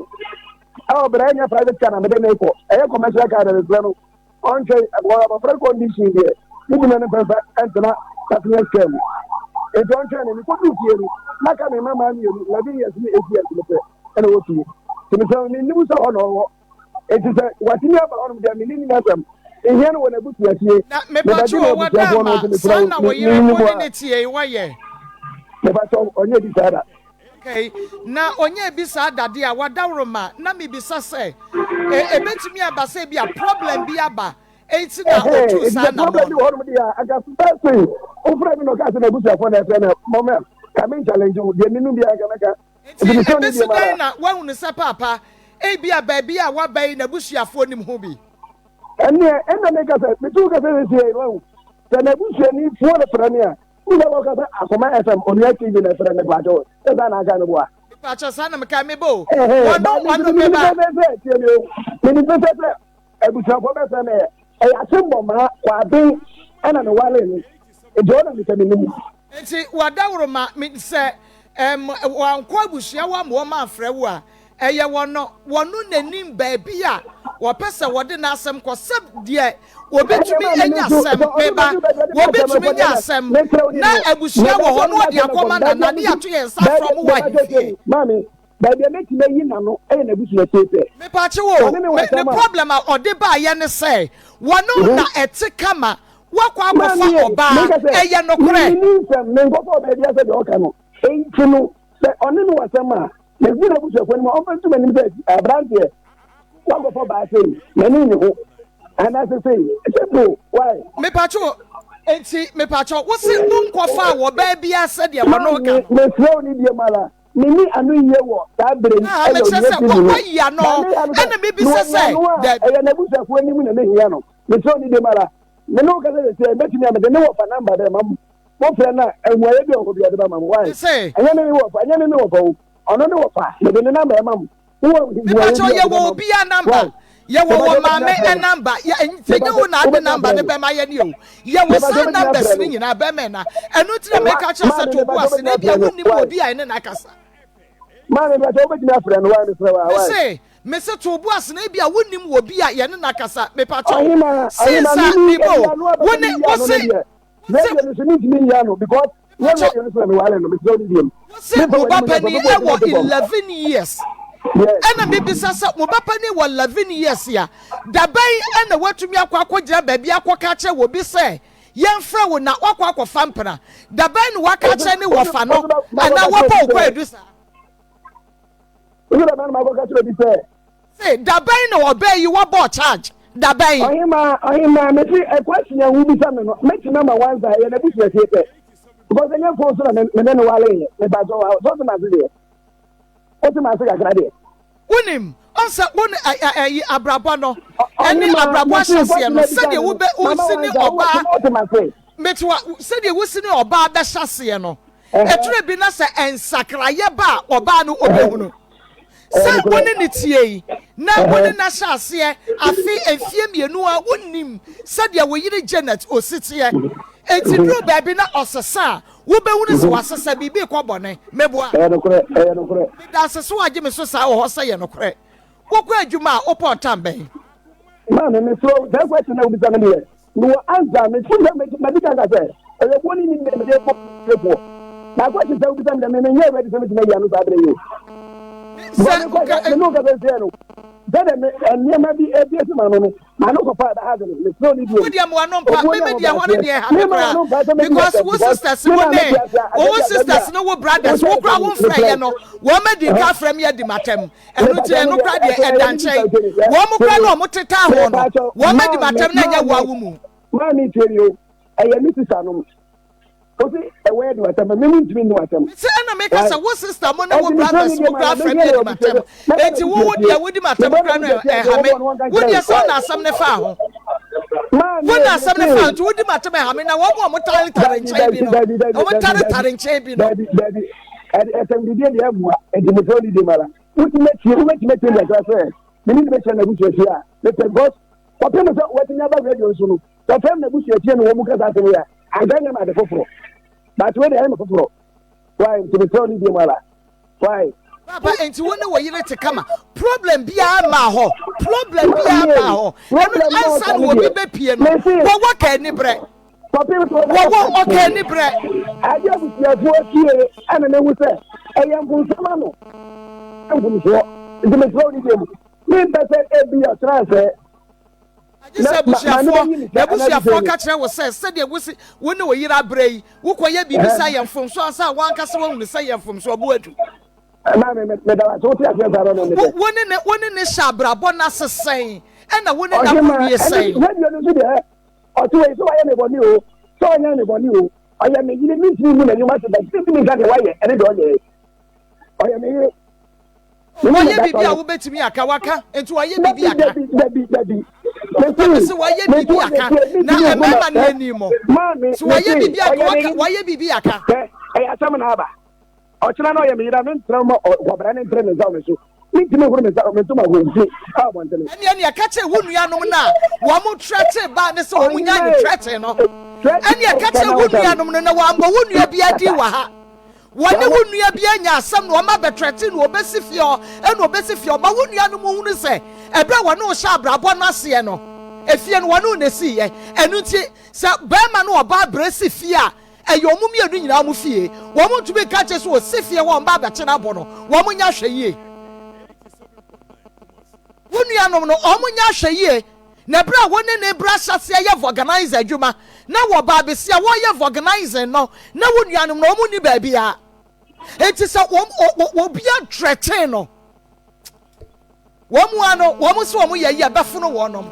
Ɛwɔ bɛrɛ ɛnyɛ private car na mede ne kɔ, ɛyɛ commercial car na mesrɛ no ɔntwɛn ɛwɔ abɔfra condition deɛ ne gyina ne pɛpɛ ɛntena passenger car mu. Nti ɔntwɛn ne mekɔdu fie no na ka me mma mmienu 11 years ne 8 years no pɛ ɛna wɔ fie. Nti mesrɛ no mennim sɛ hɔ na ɔwɔ. Nti sɛ watumi aba hɔnom deɛ menni nim asɛm. Ehia no wɔ n'abusua fie. Na mepatwo Mebɛgye o wada n'abusuafoɔ no ama nti mesrɛ saa wo na wo me yere menni wo mu ne a. ne tie yi wɔyɛ. Mepatwo ɔnyɛ bi saa da. Okay, na ɔnyɛ bi saa da deɛ a wadaworoma na mebisa sɛ e ebetumi aba sɛ ebi a problem bi aba enti na Ɛhɛn, otuu nti saa sɛ problem anamɔn bi no. wɔ hɔnom deɛ a, anka first thing wofrɛ me na ɔkaa sɛ n'abusuafoɔ na ɛfrɛ no mɔmɛ ka me nchallenge wo deɛ menim biara nka mɛka. Enti Nti mesrɛ wo ne ebesi deɛ mu dɛn ara. na woahunu sɛ paapa ebia baabi a waba yi n'abusuafoɔ nim ho bi? Ɛnneɛ ɛnna meka sɛ metu wo kasa sɛsie yi wahu sɛ n'abusuani foɔ no frɛ me a wohu sɛ wɔka sɛ Akoma FM Onua TV na ɛfrɛ me pakyɛw sɛ saa na aka no boa. Mepakyɛw saa na meka meba o. Ɛhɛn, Wɔno ba me wɔno nso menim meba. pɛpɛɛpɛ tie me o menim pɛpɛɛpɛ abusuafoɔ bɛfrɛ me ɛyɛ asembɔmaa kwaben ɛna mewaree no nti ɔna mesɛ menim. Enti w'adaworoma me sɛ ɛm wankɔ abusua hɔ ama wɔn amfrɛ wo a, ɛyɛ wɔn wɔn n'anim baabi a wɔpɛ sɛ wɔde n'asɛm kɔ sɛ deɛ Ɛnna wɔbɛtumi maame anya no nso, asɛm sɛ ɔno meba bɛduru baabi a ɔde n'asɛm wɔbɛtumi rekɔ nya deɛ na asɛm mesrɛ wo na deɛ no, abusua na wɔ baabi hɔ a na ɔde wɔde n'asɛm rekɔ akɔma no, baabi nana a ne mɛtumi, yɛato yɛn nsa afrɛ baabi, mo wɔ baabi ahemfie. a maame, baabi a mɛtumi ayi n'ano yɛ n'abusua fie sɛ, Mepakye sɛ wo, ɔne me wɔ me ne asɛm a, problem a ɔde baayɛ ne sɛ wɔne mhm. na ɛte kama wakɔ akɔfa Maame yɛ, ɔbaa meka sɛ, ɛyɛ nokorɛ. menni nsɛm, menkɔfa ɔbaa bi asɛ deɛ ɔka no. Enti no, sɛ ɔne me wɔ asɛm a, mɛgu n'abusuafoɔ anim a, ɔmfa nto m'anim sɛ, aberanteɛ, woakɔfa ɔbaa sei, m'ani nnye ho, anaasɛ sei. Simple, why? Mepatwo, enti mepatwo, wo se wo nkɔfaa ɔbaa biara sɛdeɛ wɔne wo ka Maame, no? mesrɛ wo ne biom ara, menni ano yie wɔ saa berɛ yi, Ah, ɛyɛ mekyerɛ onua sɛ, TV wa, no. wayi ano, Na meha no sɛ, ɛna mebisa mewɔ sɛ, ano a, dabi. ɛyɛ n'abusuafoɔ anim na mehia no. Mesrɛ wo ne biom ara, me ne wo kasa sɛsɛ, mɛtumi a mede ne wɔfa namba bɛma mo. Mofrɛ no a, ahuayɛ bi wɔ hɔ bi a ɔde bɛma mo. Why? Mese. Ɛnyɛ me me wɔfa, ɛnyɛ me me wɔfa o. Ɔno ne wɔfa. Mede ne number ɛma mo. Wowɔ Mepakyɛw mmuaeɛ bi a yɛwɔ ɔde bɛma mo. obia number Why? yɛwɔ wɔ Mepakyɛw wobɛtumi maame afrɛ no. number yɛ nti nyɛ wo Mepakyɛw na ade wobɛtumi number afrɛ no no. bɛma yɛ ne o yɛwɔ Mepakyɛw saa wobɛtumi numbers afrɛ no no. nyinaa bɛma ɛna ɛno nti na Wa meka kyerɛ sɛ maame to bo mepakyɛw ase wobɛtumi na ebia afrɛ no. wonnim Why? obi a ɛne no akasa. Maame mepakyɛw wobɛtumi afrɛ no. Why mesrɛ wo a why? Mese mese to bo ase na ebia wonnim obi a yɛne no akasa mepakyɛw Ɔhemaa since ɔhemaa a mimi mebɔ ebi o ano a wo bɛsɛ ne meyi wo ano no se deɛ wo se radio no so mentumi nyi ano because nyɛ mepakyɛw radio no so na meware no mesrɛ wo ne biom Wose memfa mo ba w'anim nyɛ panin sɛ bɛbɔ wɔ adwuma to fam 11 years yes ɛna mebisa sɛ mo ba panin wɔ 11 years a dabɛn ɛna watumi akɔ akɔgyina baabi akɔka akyerɛ wɔ bi sɛ yɛmfrɛ wo na wakɔ akɔfa mpena dabɛn na waka Ose akyerɛ ne ose wɔfa no ose makɔka anaa kyerɛ wabɔ obi wo sɛ kwaadu saa. ose dabɛn na makɔka kyerɛ obi sɛ Se dabɛn na ɔbaa yi wabɔ charge dabɛn. Ɔhemaa ɔhemaa mese ɛkwasi a wobisa me no mɛtumi ama wansa ɛyɛ n'abusuasie pɛ because ɛnyɛ phone so na me me ne no wale yɛ mepa so wa so ɔte ase deɛ ɔte ase kakra deɛ. Wonim, ɔn sɛ wo ne ɛ ɛ ɛyi abrabɔ no ɛne Ɔhemaa abrabɔ mese ahyɛseɛ kwasi no na bisa sɛdeɛ me no wobɛ mama wosi ne wansa wo ɔbaa ɔte ase. mete wa sɛdeɛ wosi ne ɔbaa bɛhyɛ aseɛ no Ɛhɛ ɛtwerɛ bi na sɛ nsakraeɛ ba a ɔbaa no ɛhɛ ɔbɛhunu. Ɛyɛ Sɛ wo nokorɛ. ne no tie yi, na wo ne Ɛhɛ. no ahyɛ aseɛ afe mfeɛ mmienu a, wonnim sɛdeɛ wo yere Janet ɔsi teɛ. Enti duru baabi na ɔsesa a, wobɛhunu sɛ wasesa, biribi rekɔ bɔne. Meboa? Ɛyɛ nokorɛ. Ɛyɛ nokorɛ. Meda ase sɛ woagye me so saa wɔ hɔ sɛ ɛyɛ nokorɛ. Wokɔ adwuma a, wopɔn tam bɛn? Maame, mesrɛ wo, saa question na wobisa no deɛ, mewɔ answer. Mefeel sɛ madi kan ka sɛ, ɛyɛ buo ne nimdeɛ mede kɔ fiefoɔ. Na question sɛ wobisa me deɛ, me menyɛ ready sɛ mɛtumi ayi ano saa berɛ yi o. Because Sɛ, mekɔ sɛ, me ne wo kasa nsiɛ no, sɛdeɛ me nneɛma bi abie si m'ano no, m'ano kɔfa ɛbɛha adwene. Mesrɛ wo ne bio Wo no, deɛ mo ano mpa, obuo me ne me deɛ hɔ no ahobrɛaseɛ. deɛ ɛha me Me ma koraa m'ano mpa sɛ mɛdi because asɛm wo because sisters me wo maame ne te ase a, wo adeɛ bi a da bi sisters a ne wo brothers wohyɛ wo koraa asɛm wo yi, mfrɛ mesrɛ yɛ wo. no wɔn adi nka Ɛhɛ. afrɛ me adi m'atɛm. Ɛno nti Mepakyɛw ɛno no deɛ koraa deɛ ɛso ɛda ɛyɛ ne nkyɛn. bisa nkyɛn yɛ Wɔn koraa tie na wɔn tetaa ho no, mepakyɛw wɔn adi maame m'atɛm na ɛnyɛ wo maame a wo mu. maame tie mi o ɛyɛ me sisa nom o si ɛwɔ yɛ di w'atɛm mɛ mi ntumi nni w'atɛm Sɛ ɛna meka why sɛ wo sister mo ne wo ɛnti mesrɛ brothers ne mo deɛ ma koraa na frɛ mehwɛ me yɛ adi ɔbi m'atɛm. sɛ mɛba Enti wo n'abusua wo fie deɛ wodi m'atɛm mɛba koraa no n'abusua fie ɛha anka me. wɔbɔ no wɔnka Wo nkyerɛ deɛ me sɛ why ɔna asɛm no faa ho. maame Wo na asɛm no mese faa ho nti wodi m'atɛm ɛha me na wɔn a wɔn tare tare dabi nkyɛn bi dabi no, dabi dabi wɔn dabi tare dabi tare nkyɛn bi no. dabi dabi ɛsɛm didie deɛ ɛmmoa ɛnti mesrɛ ne deɛ ma na wotumi atie wobɛtumi atie deɛ kyerɛ sɛ mene ne bɛhyɛ n'abusuafie a mepɛ because kɔpem sɛ watumi aba radio so no kɔfɛm n'abusuafie no wɔ mu kasa asɛm yi a anka nyɛ ma ade foforɔ but wei deɛ ɛyɛ me foforɔ why nti mesrɛ wo ne die mu ala why Papa, enti wo ne wo yere te kama. Problem biara mmaa hɔ. Problem biara mmaa hɔ. Ɛno problem na ansa ɔka na ne obi deɛ bɛpie no, mese wɔwɔ ka ani brɛ. kɔpem sɛ Wɔwɔ wɔbɛka ɔka ani brɛ. ade abusuafoɔ fie ɛna mehu sɛ ɛyɛ mfomsoɔ ma no mfomsoɔ nti mesrɛ wo ne die mu mempɛ sɛ ebi ɔkyerɛ sɛ Agye sɛ abusuafoɔ, n'abusuafoɔ ka kyerɛ wo sɛ sɛdeɛ wosi wo ne wo yere abrɛ yi, wokɔyɛ biribi sɛ ayɛ mfomsoɔ ansa a w'ankasa woahunu sɛ yɛ mfomsoɔ bo adu. Wo ne ne wo ne ne hyɛ abrabɔ no ase sɛn ɛna wo ne no akɔwie sɛn? Radio no nso deɛ ɔte wei sɛ wayɛ me bɔne o sɛ ɔnyɛ me bɔne o ɔyɛ me yere mentumi mu n'anim ase bɛn mentumi nka deɛ wayɛ ɛne deɛ ɔnyɛ ɔyɛ me yere Wayɛ biribi a wobɛtumi aka, waka, nti wayɛ biribi aka. Dabi, dabi, Papa sɛ wayɛ biribi aka, na mmarima no ani mo. So wayɛ biribi aka, waka, wayɛ biribi aka. Ɛyɛ asɛm na aba. Ɔkyena na ɔyɛ me yere a, mentrɛ ma ɔbra ne ntrɛ ne nsa wɔ me so. Mentumi nhoro me nsa, me ntoma ho nti a abɔntene. Ɛneɛ neɛ ka kyerɛ wo nuanom no a wɔn trɛte baa ne sɛ wɔn nyaa ne trɛte no. Ɛneɛ ka kyerɛ wo nuanom no na wɔammɔ wo nua biara din wɔ ha. Wɔne wo nua bi anya asɛm na wɔma bɛtrɛte na wɔbɛsi fie hɔ na wɔbɛsi fie hɔ. Ma wo nuanom nhunu sɛ ɛberɛ a wɔne wo hyɛ abrabɔ no aseɛ no, efie no wɔne wo na ɛsiiɛ. Ɛno nti sɛ barima ne ɔbaa brɛ si fie a, ɛyɛ wɔn mmienu nyinaa wɔn fie. Wɔn ntumi nka nkyerɛ sɛ wɔsi fie hɔ a wɔn ba abɛkye no abɔ no. Wɔn nyɛ ahwɛyie. Wo nuanom no, wɔn nyɛ ahwɛyie. Na berɛ a wo ne ne bra ahyɛaseɛ yɛ vɔganaiza adwuma, na wɔ baabesia wɔreyɛ vɔganaizing no, na wo nuanom no wɔn nni baabiara. Enti sɛ wɔn obi adrɛten no, wɔn mu ano wɔn sɛ wɔn yɛ yi ɛbɛfono wɔnom.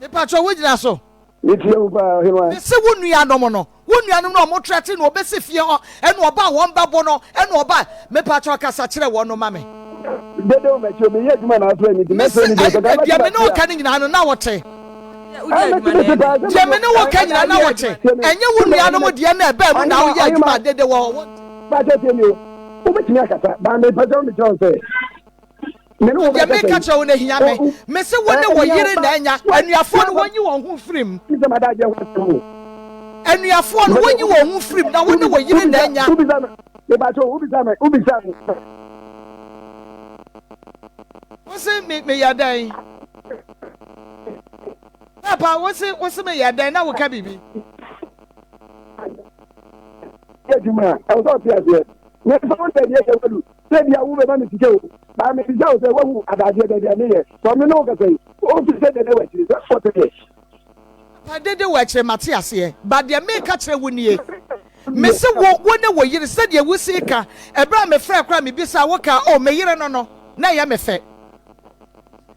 Mepatwɛ wo gyina so. Metie wo paa, ɔhemaa. Mese wo nuanom no, wo nuanom no a wɔn trɛte na wɔbɛsi fie hɔ, ɛna ɔba a wɔn bɛbo no, ɛna ɔba, mepakyɛw kasa kyerɛ wɔn no ma me. Dede wo mɛkyi o, meyɛ adwuma na afrɛ me nti Mese, mɛfrɛ no bio, sɛ deɛ me ne wo ka no nyinaa no na wote. Deɛ me ne wo ka nyinaa na wote. Ɛnyɛ wo nuanom deɛ na ɛbaa mu na woyɛ adwuma a dede wɔ hɔ, wonte. Bàtɛ tie mi o, wobɛtumi akasa, baa mepɛ sɛ mekyerɛ wo sɛ me ne wo Deɛ bɛkasa meka yi. kyerɛ wo no hia me. Mese wo ne wo yere na anya. Anuafoɔ no wɔnyi wɔn ho mfiri mu. Sɛ mada agye ho asɛm o. Anuafoɔ no wɔnyi wɔn ho mfiri mu na wo ne wo yere na anya. Wobisa me, mepakyɛ o, wobisa me, wobisa me. Wo se me meyɛ dɛn? Papa, wo se wo se meyɛ dɛn na woka biribi? Adwuma a, ɛwɔ sɛ ɔte aseɛ. Memfa wo sɛ deɛ yɛ wadu, sɛ bia wo bɛma me sika o. Baa mebisa wo sɛ woahu adagyeɛ baabi a meyɛ. Sɛ me ne wo kasa yi, wofi sɛ dede wɔ akyiri sɛ wote deɛ. Papa, dede wɔ akyire mate aseɛ, but deɛ meka kyerɛ wo nie. Mese wo, wo ne wo yere, sɛdeɛ wosii ka, ɛberɛ a mefrɛɛ koraa mebisaa wo kaa, oh me yere no no, na ɛyɛ me fɛ.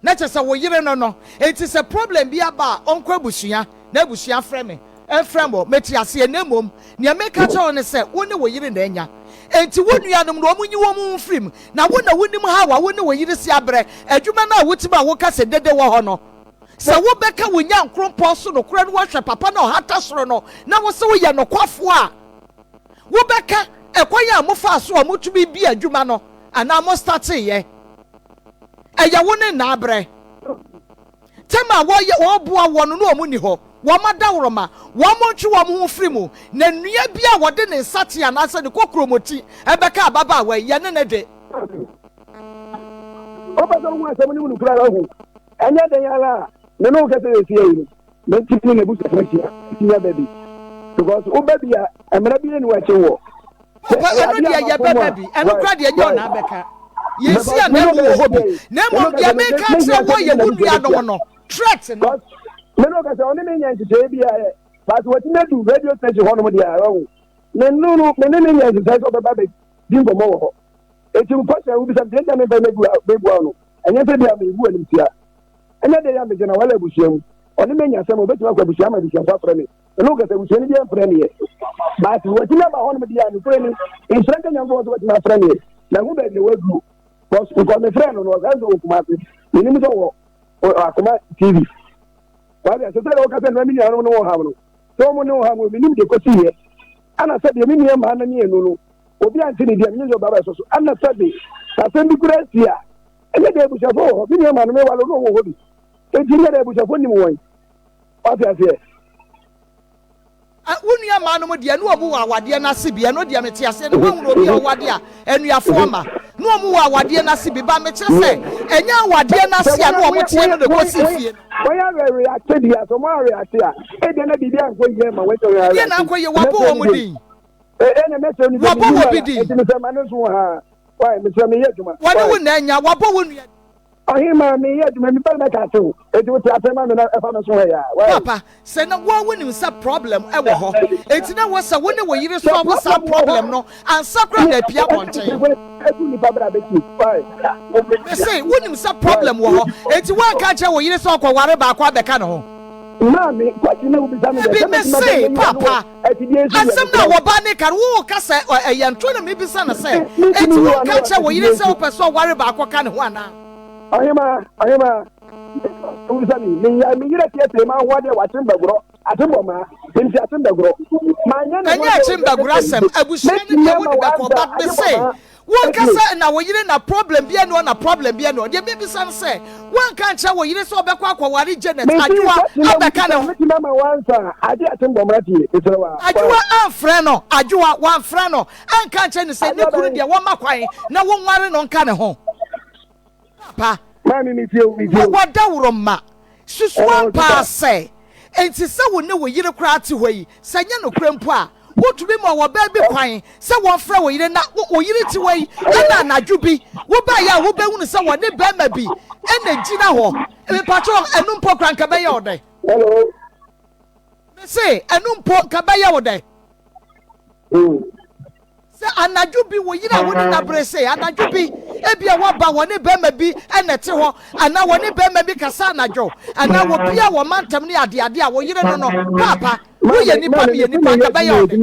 Na kyerɛ sɛ wo yere no no, enti sɛ problem bi aba a, ɔnkɔ abusua, na abusua frɛ me, ɛmfrɛ mo, mete aseɛ, na mmom, nea meka kyerɛ wo ne sɛ, wo ne wo yere na anya. Enti wo nuanom no, wɔnyi wɔn ho mfiri mu, na wo na wonim how a wo ne wo yere si abrɛ, adwuma no a wotim a woka sɛ dede wɔ hɔ no. Sɛ wobɛka wo Nyankoropɔn so nokorɛ na woahwɛ papa no a ɔhata soro no na wo se woyɛ nokwafoɔ a, wobɛka ɛkwan a mofaa so a motumi bie adwuma no anaa mo starteeɛ. Ɛyɛ wo ne nnaaberɛ. Tɛm a wɔyɛ wɔboa woɔ no na wɔn nni hɔ, wɔn adaworoma, wɔn ntwe wɔn ho mfiri mu, na nnua bi a wɔde ne nsateaa anaasɛ ne kokuromoti bɛka ababaawa yi, yɛne no de. Wopɛ sɛ wohu asɛm no mu nokorɛ a, woahu. Ɛnyɛ dɛn ara a, me ne wo kasa yɛ sie yi no, mɛtumi ne n'abusuafo ahyia, mɛtumi aba bi. Because woba bi a, mmara bi ne wakyi wɔ. Papa, ɛno deɛ yɛbɛba bi, ɛno kora deɛ nyɛ ɔna abɛka. Yɛsi a na mu wɔ hɔ bi. Na mmom deɛ meka kyerɛ wɔ yɛ wo nuanom no, threat no. Me ne wo kasa, ɔne me nyɛ nhyehyɛeɛ bi a yɛ, but watumi adu radio station hɔnom deɛ a, wahu. Me no no, me ne ne nyɛ nhyehyɛeɛ sɛ ɔbɛba bɛdi nkɔmmɔ wɔ hɔ. Eti nkɔhyɛ a wobisa me, deɛ nti a memfa mɛbua no, Ɛnyɛ sɛ ebia merebu animtia. Ɛnyɛ dɛn a megyina wale abusua mu. Ɔne me anya asɛm a, obetumi akɔ abusua ama abusuafo afrɛ me. Ɛno nka sɛ abusua no bi amfrɛ me ɛ. But watumi aba hɔnom deɛ a, nokorɛ ni, nhyira nka Nyankopɔn sɛ watumi afrɛ me ɛ. Mahu baabi a waduru. Because nkɔ mefrɛ no no, ɔsan sɛ ɔwɔ Kumasi. Menim sɛ ɔwɔ Akoma TV. Wate ase sɛ wɔka sɛ nna me nuanom ne wɔn ham no, sɛ wɔn ne wɔn ham no, menim deɛ kɔsiiɛ. Ɛna sɛdeɛ me nua mmaa no mmienu no, obi ante ne deɛ, menim sɛ ɔba bɛsɔ so. Ɛna sɛbe, sɛ asɛm bi koraa si a, ɛnyɛ deɛ abusuafoɔ wɔ hɔ. Me nua maa no mewale no wɔ hɔ bi. Enti nyɛ deɛ abusuafoɔ nim wɔn. Wate aseɛ? Wo nua mmaa nom deɛ ne wɔn wɔ awadeɛ no ase bi, ɛno deɛ mete aseɛ, na woahunu obi a ɔwade a anuafoɔ ma ne wɔn wɔ awadeɛ no ase bi, ba mekyerɛ sɛ ɛnyɛ awadeɛ no ase a ne wɔn teɛ no na ɛkɔsi fie no. Wɔn awerɛwerɛ ate deɛ, sɛ wɔn awerɛ ate a, ebia na biribi ankɔ yie ma wɔn sɛ wɔn awerɛ ate. Deɛ na ankɔ yie, wɔabɔ wɔn din. Wɔabɔ wɔ bi din. Wɔne wo na anya, wɔabɔ wo nua din. Ɔhemmaa, meyɛ adwuma, me ba no bɛka ase o. Enti wote asɛm ma me na ɛfa me so hɛ ya. Why? Papa, sɛ na wo a wonim sɛ problem wɔ hɔ, enti na wɔ sɛ wo ne wo yere solve saa problem no ansa koraa na apue abɔnten. Mese, wonim sɛ problem wɔ hɔ, enti woanka ankyerɛ wo yere sɛ ɔkɔware baako abɛka ne ho. Maame, question na wobisa me deɛ, Dabi, sɛ mɛtumi mese, abɛyɛ papa. Asɛm no a wɔbaa no ka no, woreka sɛ ɛyɛ ntoro na mebisa no sɛ, enti wonka nkyerɛ wo yere sɛ wopɛ sɛ ɔware baako ka ne ho anaa? Ɔhemaa, ɔhemaa, wobisa me, meya me yerɛ tietie m'ahoa deɛ wakyem bɛgorɔ, akyem bɔ maa, nti akyem bɛgorɔ. Manyɛ ne ho Ɛnyɛ akyem bɛgorɔ asɛm, abusua no deɛ wode bɛkɔ, but mese, Wonka sɛ na wo yere na problem bia ni hɔ na problem bia ni hɔ. Deɛ mebisa ne sɛ, woanka ankyerɛ wo yere sɛ ɔbɛkɔ akɔware Janet Adwoa abɛka ne ho? Adwoa amfrɛ no, Adwoa wamfrɛ no anka ankyerɛ no sɛ ne kunu deɛ wɔmma kwan na wonware no nka ne ho. Papa, wɔ dawuroma, susu ampa ara sɛ, enti sɛ wo ne wo yere koraa te hɔ yi, sɛ ɛnyɛ nokorɛ mpo a, wotumi ma ɔbaa bi kwan sɛ wɔmfrɛ wo yere na wo yere te hɔ yi, ɛna anadwo bi wobaeɛ a wobɛhunu sɛ wɔne barima bi na gyina hɔ. Mepakyɛw, ɛno mpo koraa nka bɛyɛ wo dɛn? Mese, ɛno mpo nka bɛyɛ wo dɛn? Sɛ anadwo bi wo yere a wo ne no abere se anadwo bi ebia woaba wɔne bɛrima bi na ɛte hɔ anaa wɔne bɛrima bi kasa anadwo anaa wɔpia wɔ mantam ne adeade a wo yere no no paapa woyɛ nipa meyɛ nipa nka bɛyɛ ɔde.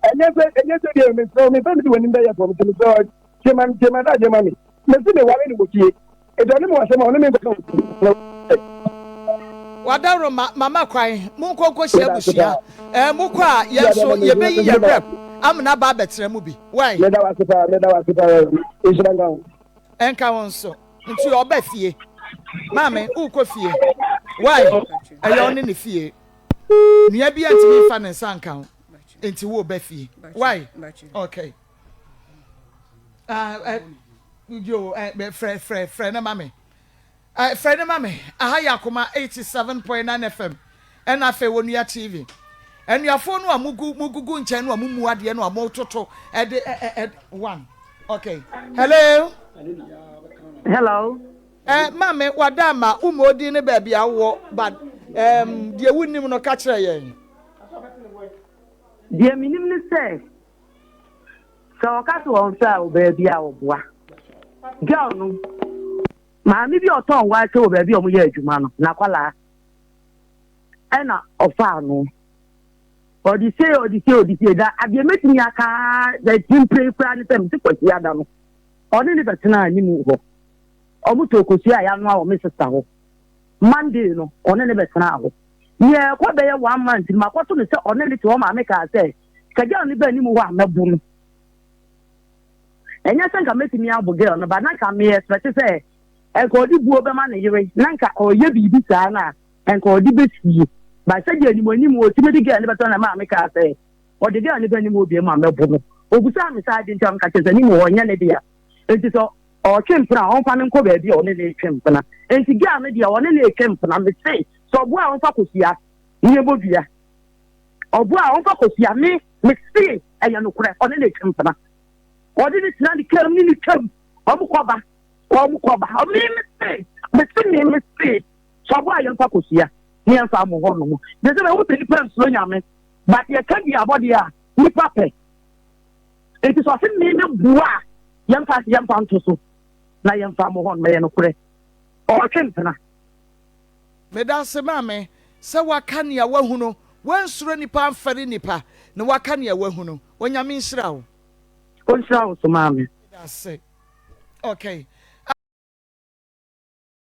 Ɛnyɛ sɛ ɛnyɛ sɛ deɛ mesrɛ wo mepɛ mede w'anim bɛyɛ fam nti mesrɛ wo gyema gyema da gyema me mese meware no wɔ fie Enti ɔne me wɔ asɛm a, ɔne me nkɔka wɔ fie. Wadaworo ma mama kwan monkɔ nkɔhyia abusua ɛɛ mokɔ a yɛn nso yɛbɛyi yɛn rep. Amena aba abɛtena mu bi. Wai? Meda wo ase paa, meda wo ase paa. Nhyira nka wo. Ɛnka wo nso. Nti ɔba fie. Maame, wokɔ fie. Wai? Ɛyɛ ɔne ne fie. Nua bi antumi nfa ne nsa nka wo. Nti wo ba fie. Wai? Okay. Ah, eh, yo, eh, frɛ, frɛ, frɛ ne ma me. Eh, frɛ no ma me. Aha yɛ Akoma 87.9 FM, ɛna afei Onua TV. Anuafoɔ no a mugu mugugu nkyɛn no a mumu adeɛ no a mototo ɛde ɛ ɛ ɛ one. Okay. Hello. Hello. Eh, maame wada ama wo ma odin ne baabi a wowɔ but um, deɛ wonim no ka kyerɛ yɛn. Deɛ menim ne sɛ sɛ ɔka sɛ ɔmfɛ a wɔ baabi a ɔboa girl no Maame bi a ɔtɔn waakye wɔ baabi a wɔyɛ adwuma no, n'akwadaa ɛna ɔfaa no. Ɔde sei, ɔde sei, ɔde sei. Da adeɛ mɛtumi aka mpire koraa ne sɛ mete Kwasi ada no, ɔne ne bɛtena anim hɔ. Wɔn tɔ kosua a yɛanoa wɔ me sista hɔ. Monday no, ɔne ne bɛtena hɔ. Nea ɛkɔ bɛyɛ one month no, makɔto no sɛ ɔne ne te hɔ. Maame kaa sɛ, sɛ girl no ba anim hɔ a mɛbo no. Ɛnyɛ sɛ nka mɛtumi abo girl no but na nka me expect sɛ nka ɔde buo bɛma ne yere na nka ɔyɛ biribi saa no a nka ɔde bɛsie but sɛdeɛ anim anim ɔtumi de girl no bɛtɔ na maame kaa sɛ ɔde girl no bɛ anim hɔ biam a mɛbo no. Ɔbusaa me saa ade nti a meka kyerɛ sɛ anim hɔ ɔnyɛ ne dea nti sɛ ɔtwe mpena a ɔmfa no nkɔ baabi a ɔne ne retwe mpena nti girl no deɛ ɔne ne retwe mpena mese sɛ ɔboa a ɔmfa kosua ne ɛbɔ dua ɔboa a ɔmfa kosua me mese ɛyɛ nokorɛ ɔne ne retwe mpena. Ɔde ne tena ne kam ne ne twam. Wɔn kɔba, wɔn kɔba. Me me se, me se me me se. Sɛ ɔbɔ a yɛmfa kosua ne yɛmfa mo hɔ nom. Gye sɛ bɛhu sɛ nipa nsuro nyame. But yɛka di abɔdeɛ a, nipa pɛ. Nti sɛ ɔse me me boa a, yɛmfa yɛmfa nto so na yɛmfa mo hɔ nom. Ɛyɛ nokorɛ. Ɔretwe mpena. Medase maame sɛ waka nea wahunu, wansuro nipa amfɛre nipa na waka nea wahunu. Onyame nhyira wo. Ɔnhyira wo so maame. Medase. Okay.